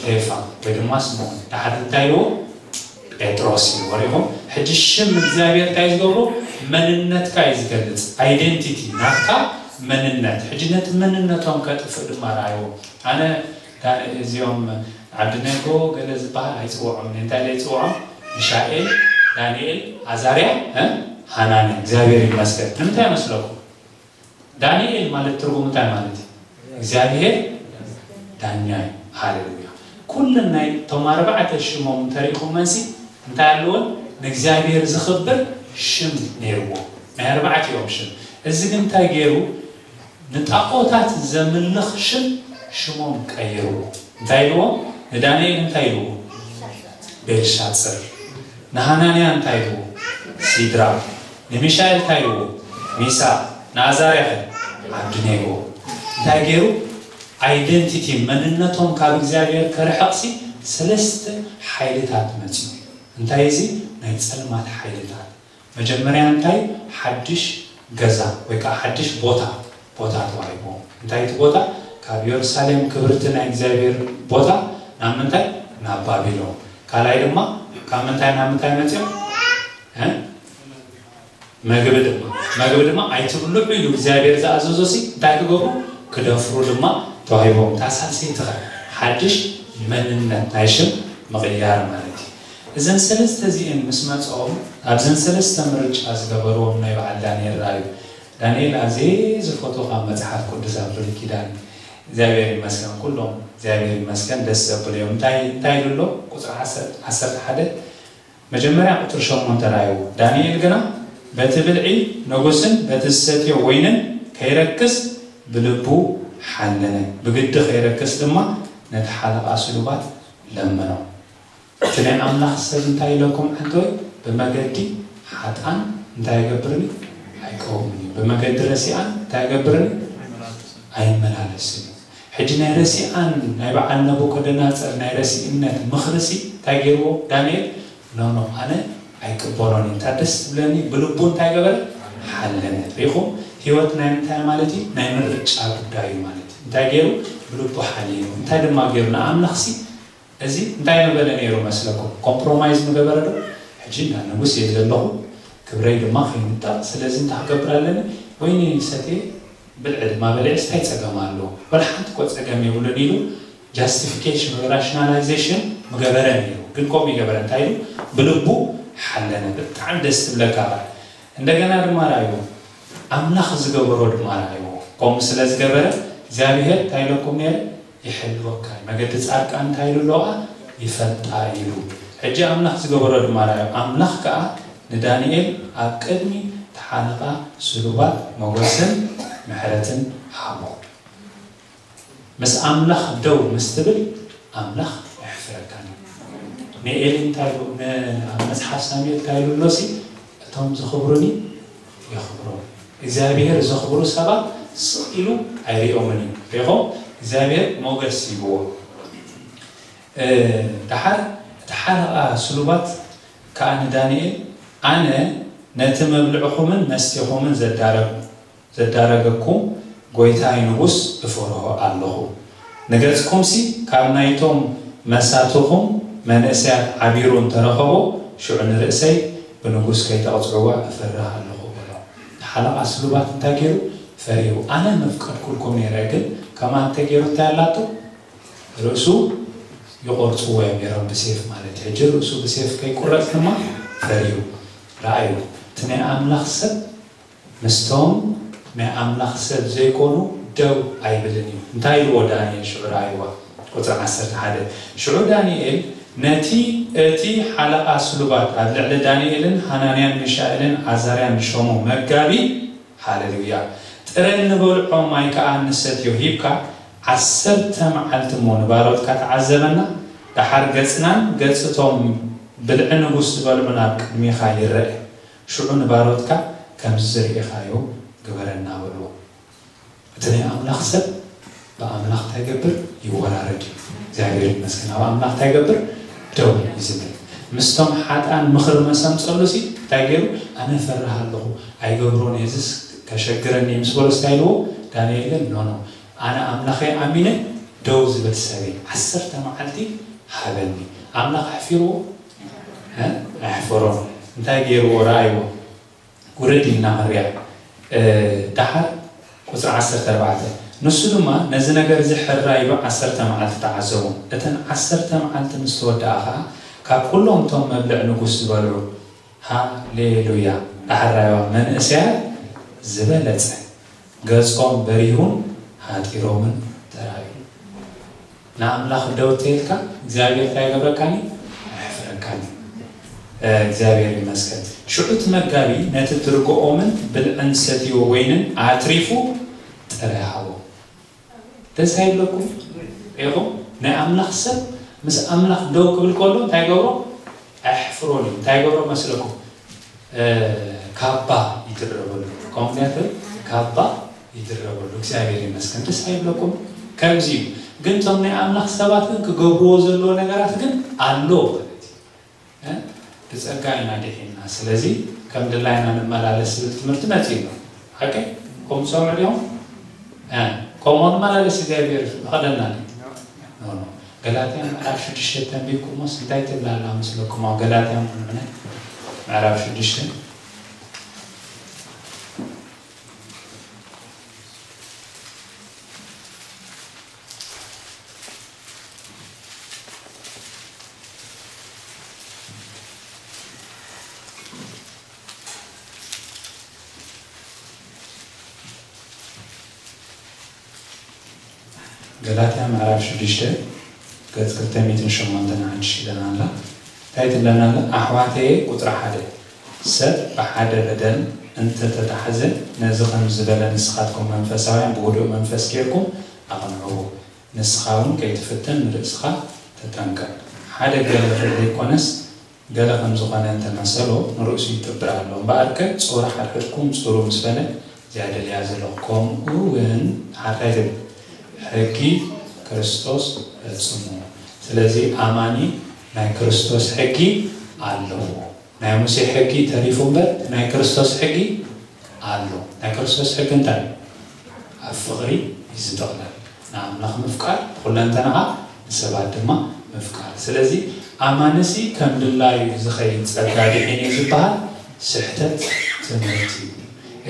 ኬፋ ወይ ድማ ስምዖን። ደሓር እንታይ ኢልዎ? ጴጥሮስ እዩ። ወሪኹም? ሕጂ ሽም እግዚኣብሔር እንታይ እዩ ዝገብሮ? መንነትካ እዩ ዝገልጽ። ኣይደንቲቲ ናትካ መንነት። ሕጂ ነቲ መንነቶም ከጥፍእ ድማ ረኣይዎ። ኣነ ዳ-፣ እዚኦም ዓዲ ነጎ ገለ ዝበሃል ኣይጽውዖም። እንታይ ኢለ ይጽውዖም? ሚሻኤል፣ ዳንኤል፣ ኣዛርያ፣ እ፣ ሃናንያ። እግዚኣብሔር ይመስገን። ንምንታይ መስለኩም? ዳንኤል ማለት ትርጉም እንታይ ማለት እዩ? እግዚኣብሔር ዳኛ እዩ። ሃሌሉያ። ኩለን ናይ እቶም ኣርባዕተ ሽሞም እንተሪእኹመንሲ እንታይ ኣለወን? ንእግዚኣብሔር ዝኽብር ሽም ነይርዎ። ናይ ኣርባዕቲኦም ሽም። እዚ ግን እንታይ ገይሩ? ንጣዖታት ዘምልኽ ሽም ሽሞም ቀይርዎ። እንታይ ኢልዎም? ንዳንኤል እንታይ ኢልዎ? ቤልሻጽር። ንሃናንያ እንታይ ኢልዎ? ሲድራቅ። ንሚሻኤል እንታይ ኢልዎ? ሚሳቅ። ንኣዛርያ ኸ? ዓብድኔጎ። እንታይ ገይሩ? ኣይደንቲቲ መንነቶም ካብ እግዚኣብሔር ከርሕቕሲ ሰለስተ ሓይልታት መጺኡ። እንታይ እዚ? ናይ ጸልማት ሓይልታት። መጀመርያ እንታይ? ሓድሽ ገዛ ወይ ከዓ ሓድሽ ቦታ፣ ቦታ ተዋሂቦም። እንታይ እቲ ቦታ? ካብ የሩሳሌም ክብርቲ ናይ እግዚኣብሔር ቦታ ናብ ምንታይ? ናብ ባቢሎን። ካልኣይ ድማ ካብ ምንታይ ናብ ምንታይ መጺኦም? እ? መግቢ ድማ፣ መግቢ ድማ ኣይትብልዑ ኢሉ እግዚኣብሔር ዝኣዘዞ ሲ እንታይ ክገብሩ? ክደፍሩ ድማ ተዋሂቦም። እታ ሳልሰይቲ ኸ? ሓድሽ መንነት ናይ ሽም ምቕያር ማለት እዩ። እዘን ሰለስተ እዚአን ምስ መጽኦም ኣብዘን ሰለስተ ምርጫ ዝገበርዎም ናይ በዓል ዳንኤል ረኣዩ። ዳንኤል ኣዝየ ዝፈትዎ ካብ መጽሓፍ ቅዱስ ኣብ ብሉይ ኪዳን እግዚኣብሔር ይመስገን፣ ኩሎም እግዚኣብሔር ይመስገን ደስ ዘብሉ እዮም። እንታይ፣ እንታይ ኢሉ ኣሎ? ቁጽሪ ዓሰርተ፣ ዓሰርተ ሓደ መጀመርያ ቁጽሪ ሸሞንተ ረኣይዎ። ዳንኤል ግና በቲ ብልዒ ንጉስን በቲ ዝሰትዮ ወይንን ከይረክስ ብልቡ ሓለነ። ብግዲ ከይረክስ ድማ ነቲ ሓለቓ ስሉባት ለመኖ። እቲ ናይ ኣምላኽ ሰብ እንታይ ኢለኩም ዓንተወይ? ብመገዲ ሓጥኣን እንታይ ኣይገብርን እዩ? ኣይቀውምን እዩ። ብመገዲ ረሲኣን እንታይ ኣይገብርን እዩ? ኣይመላለስን እዩ። ሕጂ ናይ ረሲኣን ናይ በዓል ነቡከደነጸር ናይ ረሲእነት ምኽርሲ እንታይ ገይርዎ ዳንኤል? ኖ፣ ኖ፣ ኣነ ኣይቅበሎን እዩ። እንታ ደስ ትብለኒ ብልቡ እንታይ ገበረ? ሓለነ። ሪኹም? ህይወት ናይ ምንታይ ማለት እዩ? ናይ ምርጫ ጉዳይ እዩ ማለት እዩ። እንታይ ገይሩ? ብልቡ ሓሊኑ። እንታይ ድማ ገይሩ? ንኣምላኽሲ እዚ እንታይ ምበለ ነይሩ መስለኩም? ኮምፕሮማይዝ ምገበረ ዶ? ሕጂ እንዳ ንጉስ እየ ዘለኹ፣ ክብረይ ድማ ከይንጠቕ፣ ስለዚ እንታይ ክገብር ኣለኒ? ወይኒ ሰትየ ብልዒ ድማ በሊዐስ እንታይ ጸገም ኣለዎ? ወላ ሓንቲ እኮ ጸገም የብሉን ኢሉ ጃስቲፊኬሽን ወይ ራሽናላይዜሽን ምገበረ ነይሩ። ግን ከምኡ ይገበረ እንታይ ኢሉ? ብልቡ ሓለነ። ብጣዕሚ ደስ ትብለካ ቃል። እንደገና ድማ ረኣይዎ፣ ኣምላኽ ዝገበሮ ድማ ረኣይዎ። ከምኡ ስለ ዝገበረ እግዚኣብሄር እንታይ ኢለኩም ነይረ? ይሕልወካ እዩ። መገዲ ጻድቃን እንታይ ኢሉ ኣለዋ? ይፈልጣ ኢሉ። ሕጂ ኣምላኽ ዝገበሮ ድማ ረኣዮ። ኣምላኽ ከኣ ንዳንኤል ኣብ ቅድሚ ተሓለቓ ስሉባት ሞገስን ምሕረትን ሃቦ። ምስ ኣምላኽ ደው ምስ ትብል ኣምላኽ ኣየሕፍረካን እዩ። ንኤሊ እንታይ ኢሉ? ን-፣ ኣብ መጽሓፍ ሳሙኤል እንታይ ኢሉ ኣሎ ሲ? እቶም ዘኽብሩኒ የኽብሮም። እግዚኣብሔር ዘኽብሩ ሰባት ስቕ ኢሉ ኣይሪኦምን እዩ። ሪኢኹም? እግዚኣብሔር ሞገስ ሂብዎ። እ፣ ደሓር እቲ ሓለቓ ስሉባት ከኣ ንዳንኤል፣ ኣነ ነቲ መብልዕኹምን መስቴኹምን ዘዳረግ-፣ ዘዳረገኩም ጐይታይ ንጉስ እፈርሆ ኣለኹ። ንገጽኩምሲ ካብ ናይቶም መሳትኹም መንእሰያት ዓቢሩ እንተረኸቦ፣ ሽዑ ንርእሰይ ብንጉስ ከይተቕጽዕዋ እፈርህ ኣለኹ በሎ። ሓለቓ ስሉባት እንታይ ገይሩ? ፈሪሁ። ኣነ መፍቀድኩልኩም ነይረ፣ ግን ከማን እንተ ገይሩ እንታይ ኣላቶ? ርእሱ ይቖርጽዎ እዮም ነይሮም ብሴፍ ማለት እዩ። ሕጂ ርእሱ ብሴፍ ከይቁረጽ ድማ ፈሪሁ። ረኣዩ፣ እቲ ናይ ኣምላኽ ሰብ ምስቶም ናይ ኣምላኽ ሰብ ዘይኮኑ ደው ኣይብልን እዩ። እንታይ ኢልዎ ዳንኤል ሽዑ? ረኣይዋ፣ ቁጽሪ ዓሰርተ ሓደ። ሽዑ ዳንኤል ነቲ እቲ ሓለቓ ስሉባት ኣብ ልዕሊ ዳንኤልን ሃናንያን ሚሻኤልን ዓዛርያን ዝሾሞ መጋቢ፣ ሃሌሉያ፣ ጥረ እንበልዖ ማይ ከኣ እንሰትዮ ሂብካ፣ ዓሰርተ መዓልቲ እሞ ንባሮትካ ተዓዘበና። ደሓር ገጽናን ገጽ እቶም ብልዒ ንጉስ ዝበልዑ ናብ ቅድሜኻ ይረአ። ሽዑ ንባሮትካ ከምዚ ዝርኢኻዮ ግበረና በልዎ። እቲ ናይ ኣምላኽ ሰብ ብኣምላኽ እንታይ ይገብር? ይወራረድ እዩ። እግዚኣብሔር ይመስገን። ኣብ ኣምላኽ እንታይ ይገብር? ደው እዩ ዝብል። ምስቶም ሓጥኣን ምኽሪ መሰምጸሉ ሲ እንታይ ገይሩ? ኣነ እፈርህ ኣለኹ፣ ኣይገብሮን እየ፣ እዚስ ከሸግረኒ ምስ በሎ እንታይ ኢልዎ? ዳንኤል ግን ኖ ኖ፣ ኣነ ኣምላኸይ ኣሚነ ደው ዝብል ሰብ እየ። ዓሰርተ መዓልቲ ሃበኒ። ኣምላኽ ኣሕፊርዎ? እ? ኣሕፈሮም። እንታይ ገይርዎ? ረኣይዎ። ውርድ ኢልና ክንሪኣ። እ፣ ደሓር ቁጽሪ ዓሰርተ ኣርባዕተ፣ ንሱ ድማ ነዚ ነገር እዚ ሕራይ ኢሉ ዓሰርተ መዓልቲ ተዓዘቦም። እተን ዓሰርተ መዓልቲ ምስ ተወድኣ ኸኣ፣ ካብ ኩሎም እቶም መብልዕ ንጉስ ዝበልዑ፣ ሃሌሉያ፣ ዳሕራይዋ መንእሰያት ዝበለጸ፣ ገጾም በሪሁን ሃጢሮምን ተራእዩ። ንኣምላኽ ደው ተይልካ እግዚኣብሔር እንታይ ይገብረካኒ? ኣየሕፍረካኒ። እ፣ እግዚኣብሔር ይመስገን። ሽዑ እቲ መጋቢ ነቲ ትርግኦምን ብልዕን ሰትዮ ወይንን ኣትሪፉ ጥረ ሃቦ። ደስ ኣይብለኩም? ኢኹም ናይ ኣምላኽ ሰብ ምስ ኣምላኽ ደው ክብል ከሎ እንታይ ገብሮ? ኣየሕፍሮን እዩ። እንታይ ገብሮ መስለኩም? እ፣ ካባ ይድረበሉ። ከምኡ እንታይ ትብል? ካባ ይድረበሉ። እግዚኣብሔር ይመስገን። ደስ ኣይብለኩም? ከምዚ እዩ። ግን እቶም ናይ ኣምላኽ ሰባት ግን ክገብርዎ ዘለዎ ነገራት ግን ኣሎ ማለት እዩ። እ? ብጸጋ ኢና ድሒንና። ስለዚ ከም ድላይና ንመላለስ ዝብል ትምህርቲ መጺኡ ኣሎ። ሓቀይ? ከምኡ ትሰምዑ ዲኹም? እ፣ ከምኡ ንመላለስ እግዚኣብሔር ይፈቕደልና ድዩ? ኖ፣ ኖ። ገላትያ ምዕራፍ ሽዱሽተ ተንቢብኩሞስ እንታይ ትብል ኣላ መስለኩም? ኣብ ገላትያ ምዕራፍ ሽዱሽተ ገላትያ ምዕራፍ ሽዱሽተ ገጽ ክልተ ሚእትን ሸሞንተን ሓንቲ ሺሕ ኢላና ኣላ። እንታይ ትብለና ኣላ? ኣሕዋተየ፣ ቁጽሪ ሓደ፣ ሰብ ብሓደ በደል እንተ ተታሕዘ፣ ነዚ ከም ዝበለ ንስኻትኩም መንፈሳውያን ብህዱእ መንፈስ ጌርኩም ኣቕንዕዎ። ንስኻ እውን ከይትፍተን ንርእስኻ ተጠንቀቕ። ሓደ ገለ ከይኮነስ፣ ገለ ከም ዝኾነ እንተ መሰሎ ንርእሱ ይጥብር ኣሎ። እምበኣርከ ጾሩ ሓድሕድኩም ጹሩ ምስ በለ፣ እዚኣ ደልያ ዘለኹ። ከምኡ እውን ሓድሓይ ሕጊ ክርስቶስ ፈጽሙ። ስለዚ ኣማኒ ናይ ክርስቶስ ሕጊ ኣለዎ። ናይ ሙሴ ሕጊ ተሪፉ እምበር ናይ ክርስቶስ ሕጊ ኣሎ። ናይ ክርስቶስ ሕጊ እንታይ? ኣብ ፍቕሪ እዩ ዝጠቕለል። ንኣምላኽ ምፍቃር ብኹለንተናኻ፣ ንሰባት ድማ ምፍቃር። ስለዚ ኣማንሲ ከም ድላዩ ዝኸይድ ጸጋ ድሒን እዩ ዝበሃል ስሕተት ትምህርቲ እዩ።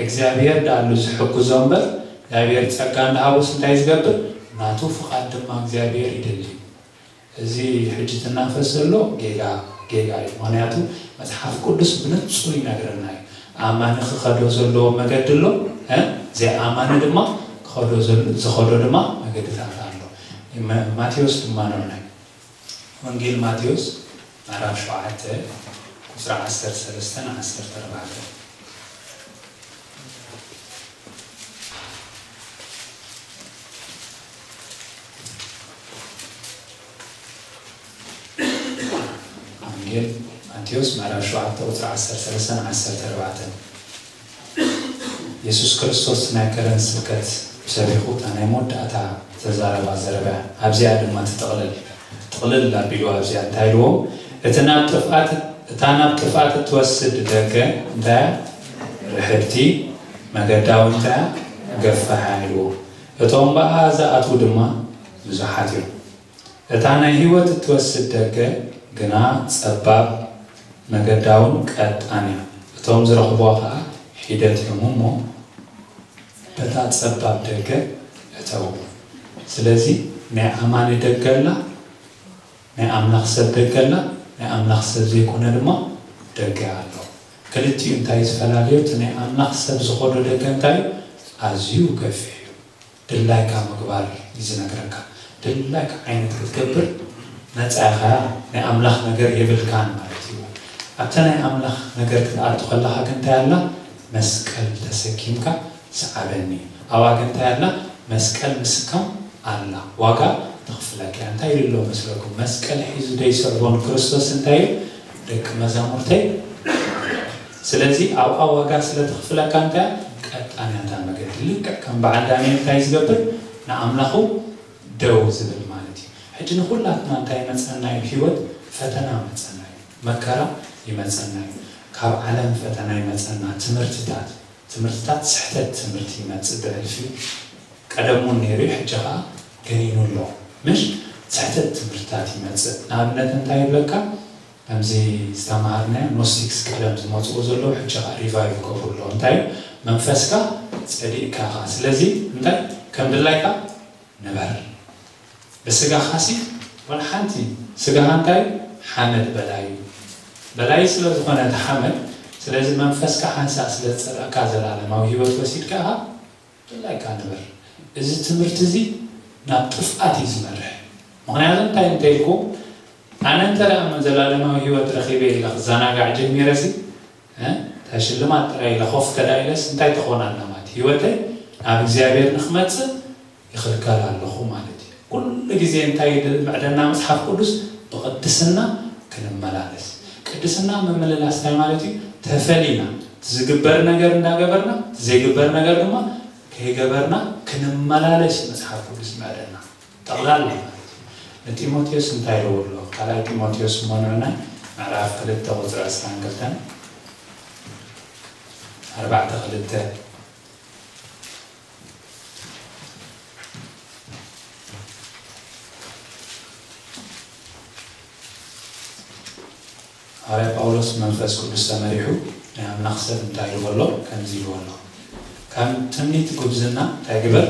እግዚኣብሔር ዳኣሉ ዝሕግዞ እምበር እግዚኣብሔር ጸጋ እንዳሃቦስ እንታይ ዝገብር? ናቱ ፍቓድ ድማ እግዚኣብሔር ይደሊ። እዚ ሕጂ ትናፈስ ዘሎ ጌጋ፣ ጌጋ እዩ። ምኽንያቱ መጽሓፍ ቅዱስ ብንጹር ይነግረና እዩ። ኣማኒ ክኸዶ ዘለዎ መገዲ ኣሎ፣ እ? ዘይኣማኒ ድማ ክኸዶ ዘል-፣ ዝኸዶ ድማ መገድታት ኣሎ። መ-፣ ማቴዎስ ድማ ንዑናይ። ወንጌል ማቴዎስ ምዕራፍ ሸውዓተ ቁጽሪ ዓሰርተ ሰለስተን ዓሰርተ ኣርባዕተን። ወንጌል ማቴዎስ ምዕራፍ ሸውዓተ ቁጽሪ ዓሰርተ ሰለስተን ዓሰርተ ኣርባዕተን። የሱስ ክርስቶስ ናይ ከረን ስብከት ሰቢኹ እታ ናይ መወዳእታ ዝተዛረባ ዘረባ እያ። ኣብዚኣ ድማ ትጥቕልል። ጥቕልል ኣቢሉ ኣብዚኣ እንታይ ኢልዎም? እቲ ናብ ጥፍኣት፣ እታ ናብ ጥፍኣት እትወስድ ደገ እንታይ እያ? ርሕብቲ፣ መገዳ እውን እንታይ እያ? ገፋሕ እያ ኢልዎም። እቶም ብኣ ዝኣትዉ ድማ ብዙሓት እዮም። እታ ናይ ህይወት እትወስድ ደገ ግና ጸባብ፣ መገዳ እውን ቀጣን እያ። እቶም ዝረኽብዋ ኸኣ ሒደት እዮም እሞ በታ ጸባብ ደገ እተዉ። ስለዚ ናይ ኣማኒ ደገ ኣላ፣ ናይ ኣምላኽ ሰብ ደገ ኣላ፣ ናይ ኣምላኽ ሰብ ዘይኮነ ድማ ደገ ኣሎ። ክልቲኡ እንታይ ዝፈላለዮ? እቲ ናይ ኣምላኽ ሰብ ዝኸዶ ደገ እንታይ እዩ? ኣዝዩ ገፊሕ እዩ። ድላይካ ምግባር እዩ ዝነግረካ። ድላይካ ዓይነት ክትገብር ነፃ ኢኻ፣ ናይ ኣምላኽ ነገር የብልካን ማለት እዩ። ኣብታ ናይ ኣምላኽ ነገር ክትኣቱ ከለኻ ግን እንታይ ኣላ? መስቀል ተሰኪምካ ስዓበኒ። ኣብኣ ግን እንታይ ኣላ? መስቀል ምስካም ኣላ። ዋጋ ተኽፍለካ እያ። እንታይ ኢሉ ኣሎ መስለኩም? መስቀል ሒዙ ደይስዕቦ ንክርስቶስ እንታይ እዩ? ደቂ መዛሙርተይ። ስለዚ ኣብኣ ዋጋ ስለ ተኽፍለካ እንታይ እያ? ቀጣን እያ እታ መገዲ። ልክዕ ከም በዓል ዳንኤል እንታይ ዝገብር? ንኣምላኹ ደው ዝብል ማለት እዩ። ሕጂ ንኹላትና እንታይ ይመጸና እዩ? ህይወት ፈተና መጸና እዩ። መከራ ይመጸና እዩ። ካብ ዓለም ፈተና ይመጸና። ትምህርትታት፣ ትምህርትታት ስሕተት ትምህርቲ ይመጽእ ብዕልፊ። ቀደም እውን ነይሩ እዩ፣ ሕጂ ኸኣ ገኒኑ ኣሎ። ምሽ ስሕተት ትምህርትታት ይመጽእ። ንኣብነት እንታይ ይብለካ? ከምዚ ዝተማሃርናዮ ኖስቲክስ ቀደም ዝመጽኡ ዘለዉ ሕጂ ኸኣ ሪቫይቭ ይገብሩ ኣለዉ። እንታይ እዩ? መንፈስካ ጸዲቕካ ኢኻ። ስለዚ እንታይ ከም ድላይካ ንበር። ብስጋኻሲ ዋላ ሓንቲ፣ ስጋኻ እንታይ? ሓመድ በላይ እዩ። በላይ ስለ ዝኾነ እቲ ሓመድ፣ ስለዚ መንፈስካ ሓንሳእ ስለ ዝጸላእካ ዘላለማዊ ህይወት ወሲድካ ኢኻ፣ ድላይካ ንበር። እዚ ትምህርቲ እዚ ናብ ጥፍኣት እዩ ዝመርሕ። ምኽንያቱ እንታይ እንተ ኢልኩ፣ ኣነ እንተ ደኣ ዘላለማዊ ህይወት ረኺበ ኢለ ክዘናጋዕ ጀሚረሲ፣ እ፣ እታ ሽልማት ጥራይ ኢለ ኮፍ ተዳ ኢለስ እንታይ ትኾን ኣላ ማለት እዩ? ህይወተይ ናብ እግዚኣብሔር ንክመጽእ ይኽልከል ኣለኹ ማለት እዩ። ኩሉ ግዜ እንታይ ምዕደና መጽሓፍ ቅዱስ? ብቕድስና ክንመላለስ። ቅድስና ምምልላስ እንታይ ማለት እዩ? ተፈሊና፣ እቲ ዝግበር ነገር እንዳገበርና፣ እቲ ዘይግበር ነገር ድማ ከይገበርና ክንመላለስ እዩ መጽሓፍ ቅዱስ ምዕደና። ጠቕላላ ማለት እዩ። ንጢሞቴዎስ እንታይ ኢልዎ ኣሎ? ካልኣይ ጢሞቴዎስ እሞ ንዑና ምዕራፍ ክልተ ቁጽሪ ዕስራን ክልተን፣ ኣርባዕተ ክልተ። ሃዋርያ ጳውሎስ መንፈስ ቅዱስ ተመሪሑ ናይ ኣምላኽ ሰብ እንታይ ኢልዎ ኣሎ? ከምዚ ኢልዎ ኣሎ። ከም ትምኒት ጉብዝና እንታይ ግበር?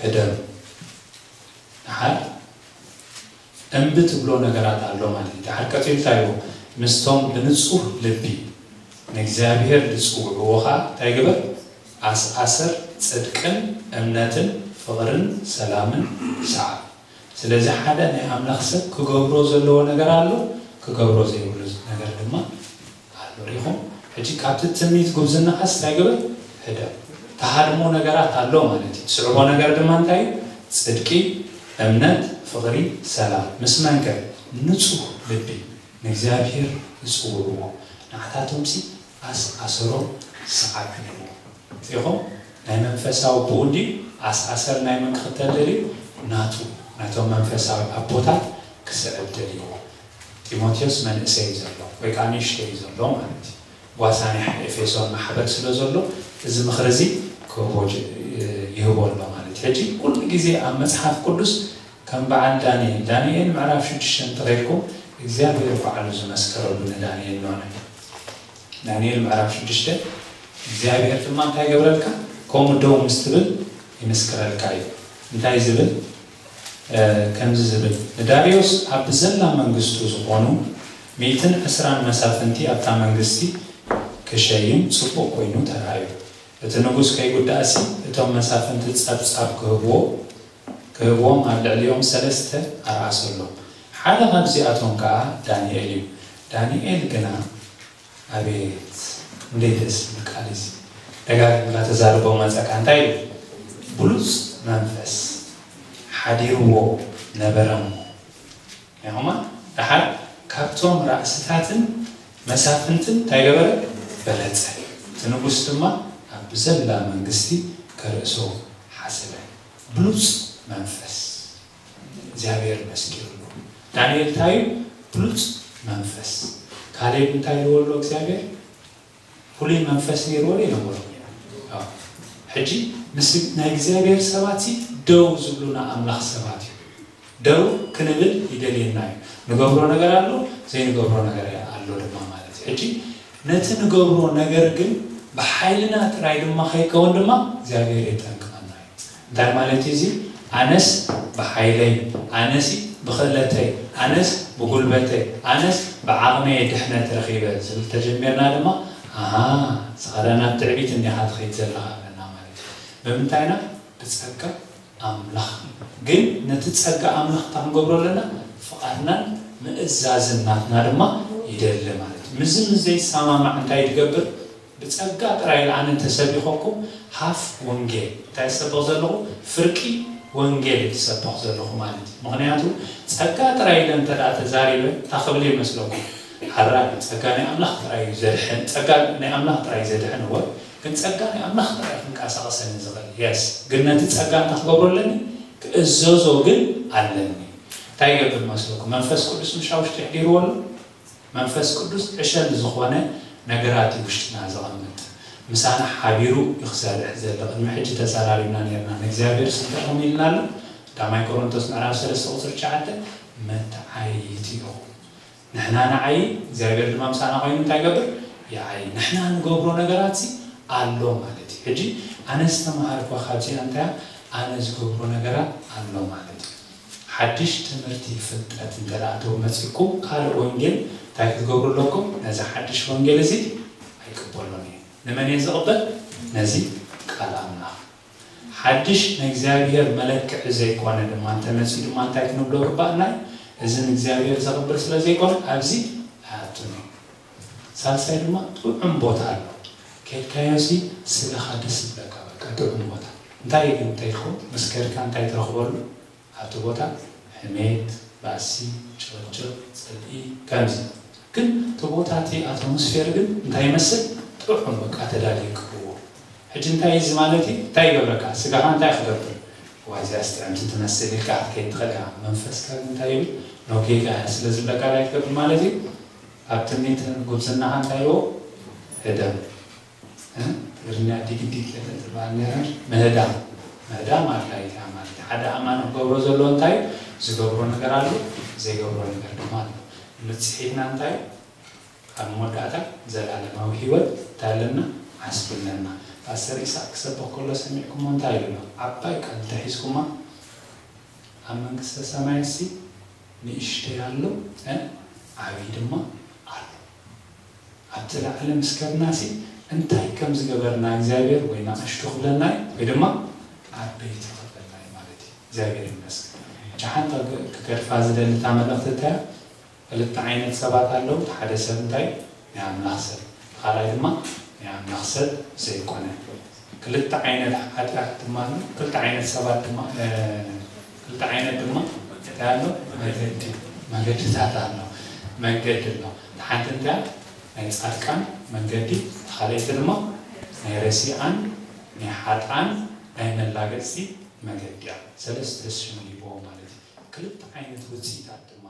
ህደም። ደሓር እምቢ ትብሎ ነገራት ኣሎ ማለት እዩ። ደሓር ቀጺሉ እንታይ ኢልዎ? ምስቶም ብንጹህ ልቢ ንእግዚኣብሔር ዝጽውዕዎ ኸኣ እንታይ ግበር? ኣስኣስር ጽድቅን እምነትን ፍቕርን ሰላምን ሰዓብ። ስለዚ ሓደ ናይ ኣምላኽ ሰብ ክገብሮ ዘለዎ ነገር ኣሎ፣ ክገብሮ ዘይብሉ ነገር ድማ ኣሎ። ሪኹም? ሕጂ ካብቲ ትምኒት ጉብዝናኻስ እንታይ ግበር? ህደም። ተሃድሞ ነገራት ኣሎ ማለት እዩ። ትስዕቦ ነገር ድማ እንታይ እዩ? ጽድቂ፣ እምነት፣ ፍቕሪ፣ ሰላም። ምስ መንከ? ንጹህ ልቢ፣ ንእግዚኣብሔር ዝጽውዕዎ። ንዓታቶምሲ ኣስ-፣ ኣሰሮም ሰዓብ ሂብዎ። ሪኹም? ናይ መንፈሳዊ ኣቦኡ እንድዩ ኣስኣሰር ናይ መን ክኽተል ደልዩ? ናቱ፣ ናቶም መንፈሳዊ ኣቦታት ክስዕብ ደልይዎ። ጢሞቴዎስ መንእሰይ እዩ ዘሎ፣ ወይ ከዓ ንእሽተይ እዩ ዘሎ ማለት እዩ። ጓሳ ናይ ኤፌሶን ማሕበር ስለ ዘሎ፣ እዚ ምኽሪ እዚ ክህቦ ጅ-፣ ይህቦ ኣሎ ማለት እዩ። ሕጂ ኩሉ ግዜ ኣብ መጽሓፍ ቅዱስ ከም በዓል ዳንኤል፣ ዳንኤል ምዕራፍ ሽዱሽተ እንተኸድኩም፣ እግዚኣብሔር በዓሉ ዝመስከረሉ ንዳንኤል ኖነ። ዳንኤል ምዕራፍ ሽዱሽተ፣ እግዚኣብሔር ድማ እንታይ ይገብረልካ? ከምኡ ደው ምስ ትብል ይምስክረልካ እዩ። እንታይ ዝብል? እ፣ ከምዚ ዝብል፣ ንዳርዮስ ኣብ ብዘላ መንግስቱ ዝኾኑ ሚእትን ዕስራን መሳፍንቲ ኣብታ መንግስቲ ክሸይም ጽቡቕ ኮይኑ ተራእዩ። እቲ ንጉስ ከይጉዳእሲ እቶም መሳፍንቲ ጸብጻብ ክህብዎ፣ ክህብዎም ኣብ ልዕሊኦም ሰለስተ ኣርኣሰሎም። ሓደ ካብዚኣቶም ከኣ ዳንኤል እዩ። ዳንኤል ግና፣ ኣቤት እንዴት ደስ ዝብል ቃል እዚ፣ ደጋጊምካ ተዛርቦ መጸካ። እንታይ ኢሉ? ብሉጽ መንፈስ ሓዲርዎ ነበረ እሞ። ያሆማ ደሓር ካብቶም ራእስታትን መሳፍንትን እንታይ ገበረ? በለጸ። እቲ ንጉስ ድማ ኣብ ብዘላ መንግስቲ ከርእሶ ሓሰበ። ብሉጽ መንፈስ እግዚኣብሔር መስኪሩሉ። ዳንኤል እንታይ እዩ? ብሉጽ መንፈስ። ካሌብ እንታይ ኢልዎ ኣሎ እግዚኣብሔር? ፍሉይ መንፈስ ነይርዎ ዶ የነበሮ? ኣዎ። ሕጂ ምስ ናይ እግዚኣብሔር ሰባት ሲ ደው ዝብሉና ኣምላኽ ሰባት እዩ። ደው ክንብል ይደልየና እዩ። ንገብሮ ነገር ኣሎ፣ ዘይንገብሮ ነገር ኣሎ ድማ ማለት እዩ። ሕጂ ነቲ ንገብሮ ነገር ግን ብሓይልና ጥራይ ድማ ከይከውን ድማ እግዚኣብሔር የጠንቅቐና እዩ። እንታይ ማለት እዩ እዚ? ኣነስ ብሓይለይ፣ ኣነሲ ብኽእለተይ፣ ኣነስ ብጉልበተይ፣ ኣነስ ብዓቕመይ ድሕነት ረኺበ ዝብል ተጀሚርና ድማ፣ ኣሃ፣ ስኻ ናብ ትዕቢት እንዲኻ ትኸይድ ዘለኻ ኣለና ማለት እዩ። ብምንታይና? ብጸጋ ኣምላኽ። ግን ነቲ ጸጋ ኣምላኽ እንታይ ክንገብሮ ኣለና? ፍቓድናን ምእዛዝን ናትና ድማ ይደሊ ማለት እዩ። ምስዚ ምስ ዘይሰማማዕ እንታይ ትገብር? ብጸጋ ጥራይ ኢለ ኣነ እንተሰቢኸኩም፣ ሃፍ ወንጌል እንታይ ዝሰብኽ ዘለኹ? ፍርቂ ወንጌል እየ ዝሰብኽ ዘለኹ ማለት እዩ። ምኽንያቱ ጸጋ ጥራይ ኢለ እንተ ደኣ ተዛሪበ እንታይ ክብል ይመስለኩም? ሓራይ ጸጋ ናይ ኣምላኽ ጥራይ እዩ ዘድሕን፣ ጸጋ ናይ ኣምላኽ ጥራይ እዩ ዘድሕን። እወ፣ ግን ጸጋ ናይ ኣምላኽ ጥራይ እዩ ክንቀሳቐሰኒ ዝኽእል። የስ፣ ግን ነቲ ጸጋ እንታይ ክገብሮ ኣለኒ? ክእዘዞ ግን ኣለኒ። እንታይ ይገብር መስለኩም? መንፈስ ቅዱስ ምሽ ኣብ ውሽጢ ኣሕዲርዎ ኣሎ። መንፈስ ቅዱስ ዕሸል ዝኾነ ነገራት እዩ ውሽጥና ዘቐምጥ። ምሳና ሓቢሩ እዩ ክሰርሕ ዘሎ። ቅድሚ ሕጂ ተዘራሪብና ነርና። ንእግዚኣብሔር ስንታይ ኢኹም ኢልና ኣሎ? ቀዳማይ ቆሮንቶስ ምዕራፍ ሰለስተ ቁጽሪ ትሽዓተ፣ መተዓይይቲ ኢኹም። ንሕና ንዓይ፣ እግዚኣብሔር ድማ ምሳና ኮይኑ እንታይ ይገብር? ይዓይ። ንሕና ንገብሮ ነገራት ሲ ኣሎ ማለት እዩ። ሕጂ ኣነ ዝተምሃርኳ ካብዚኣ እንታይ እያ? ኣነ ዝገብሮ ነገራት ኣሎ ማለት እዩ። ሓድሽ ትምህርቲ ፍልጠት እንተ ደኣ ተው መጺእኩም፣ ካልእ ወንጌል እንታይ ክትገብሩ ኣለኩም? ነዚ ሓድሽ ወንጌል እዚ ኣይቅበሎን እየ። ንመን እየ ዝቕበል? ነዚ ቃል ኣምላኽ። ሓድሽ ንእግዚኣብሔር መለክዒ ዘይኮነ ድማ እንተመጺኡ ድማ እንታይ ክንብሎ ግባእና እዩ? እዚ ንእግዚኣብሔር ዘኽብር ስለ ዘይኮነ ኣብዚ ኣይኣቱን እዩ። ሳልሳይ ድማ ጥዑም ቦታ ኣሎ። ከድካዮ ሲ ስጋኻ ደስ ይብለካ፣ በቃ ጥዑም ቦታ። እንታይ እዩ ግን እንተኢልኩም ምስ ከድካ እንታይ ትረኽበሉ ኣብቲ ቦታ? ሕሜት፣ ባእሲ፣ ጭቕጭቕ፣ ጽልኢ፣ ከምዚ። ግን እቲ ቦታ እቲ ኣትሞስፌር ግን እንታይ ይመስል? ጥዑም፣ በቃ ተዳልዩ ክብዎ። ሕጂ እንታይ እዩ እዚ ማለት እዩ? እንታይ ይገብረካ? ስጋኻ እንታይ ክገብር? ዋይ እዚኣ ስጥዕምቲ ትመስል ኢልካ ክትከይድ ትኽእል ኢኻ። መንፈስካ ግን እንታይ ይብል? ኖ ጌጋ እያ ስለ ዝብለካ እንታይ ትገብር ማለት እዩ? ኣብ ትምኒትን ጉብዝናኻ እንታይ ይበው? ህደም። እ? ትግርኛ ዲግዲግ ለለ ትበሃል ነይራ። ምህዳም። ምህዳም ኣላ ኢልካ ማለት እዩ። ሓደ ኣማኒ ክገብሮ ዘለዎ እንታይ እዩ? ዝገብሮ ነገር ኣሎ፣ ዘይገብሮ ነገር ድማ ኣሎ። ምጽሒትና እንታይ እዩ? ኣብ መወዳእታ ዘላለማዊ ህይወት እንታይ ኣለና? ዓስቢ ኣለና። ፓስተር ኢሳቅ ክሰብኽ ከሎ ሰሚዕኩሞ እንታይ ኢሉ ኣሎ? ዓባይ ቃል እንተሒዝኩማ፣ ኣብ መንግስተ ሰማይ ሲ ንእሽተይ ኣሎ፣ እ፣ ዓብዪ ድማ ኣሎ። ኣብቲ ላዕሊ ምስ ከድና ሲ እንታይ ከም ዝገበርና እግዚኣብሔር ወይ ንኣሽቱ ክብለና እዩ ወይ ድማ ዓበይቲ ክብለና እዩ ማለት እዩ። እግዚኣብሔር ይመስገን። ሕጂ ሓንቲ ክገድፋ ዝደሊ እታ መልእኽቲ እንታይ እያ? ክልተ ዓይነት ሰባት ኣለዉ። እቲ ሓደ ሰብ እንታይ? ናይ ኣምላኽ ሰብ። እቲ ካልኣይ ድማ ናይ ኣምላኽ ሰብ ዘይኮነ። ክልተ ዓይነት ሓጢኣት ድማ ኣሎ። ክልተ ዓይነት ሰባት ድማ፣ እ፣ ክልተ ዓይነት ድማ እንታይ ኣሎ? መገዲ፣ መገድታት ኣሎ። መንገዲ ኣሎ። እቲ ሓንቲ እንታይ? ናይ ጻድቃን መንገዲ፣ እቲ ካልኣይቲ ድማ ናይ ረሲኣን፣ ናይ ሓጥኣን፣ ናይ መላገጽቲ መገዲ እያ። ሰለስተ ስም ይህብዎ ማለት እዩ። ክልተ ዓይነት ውጽኢታት ድማ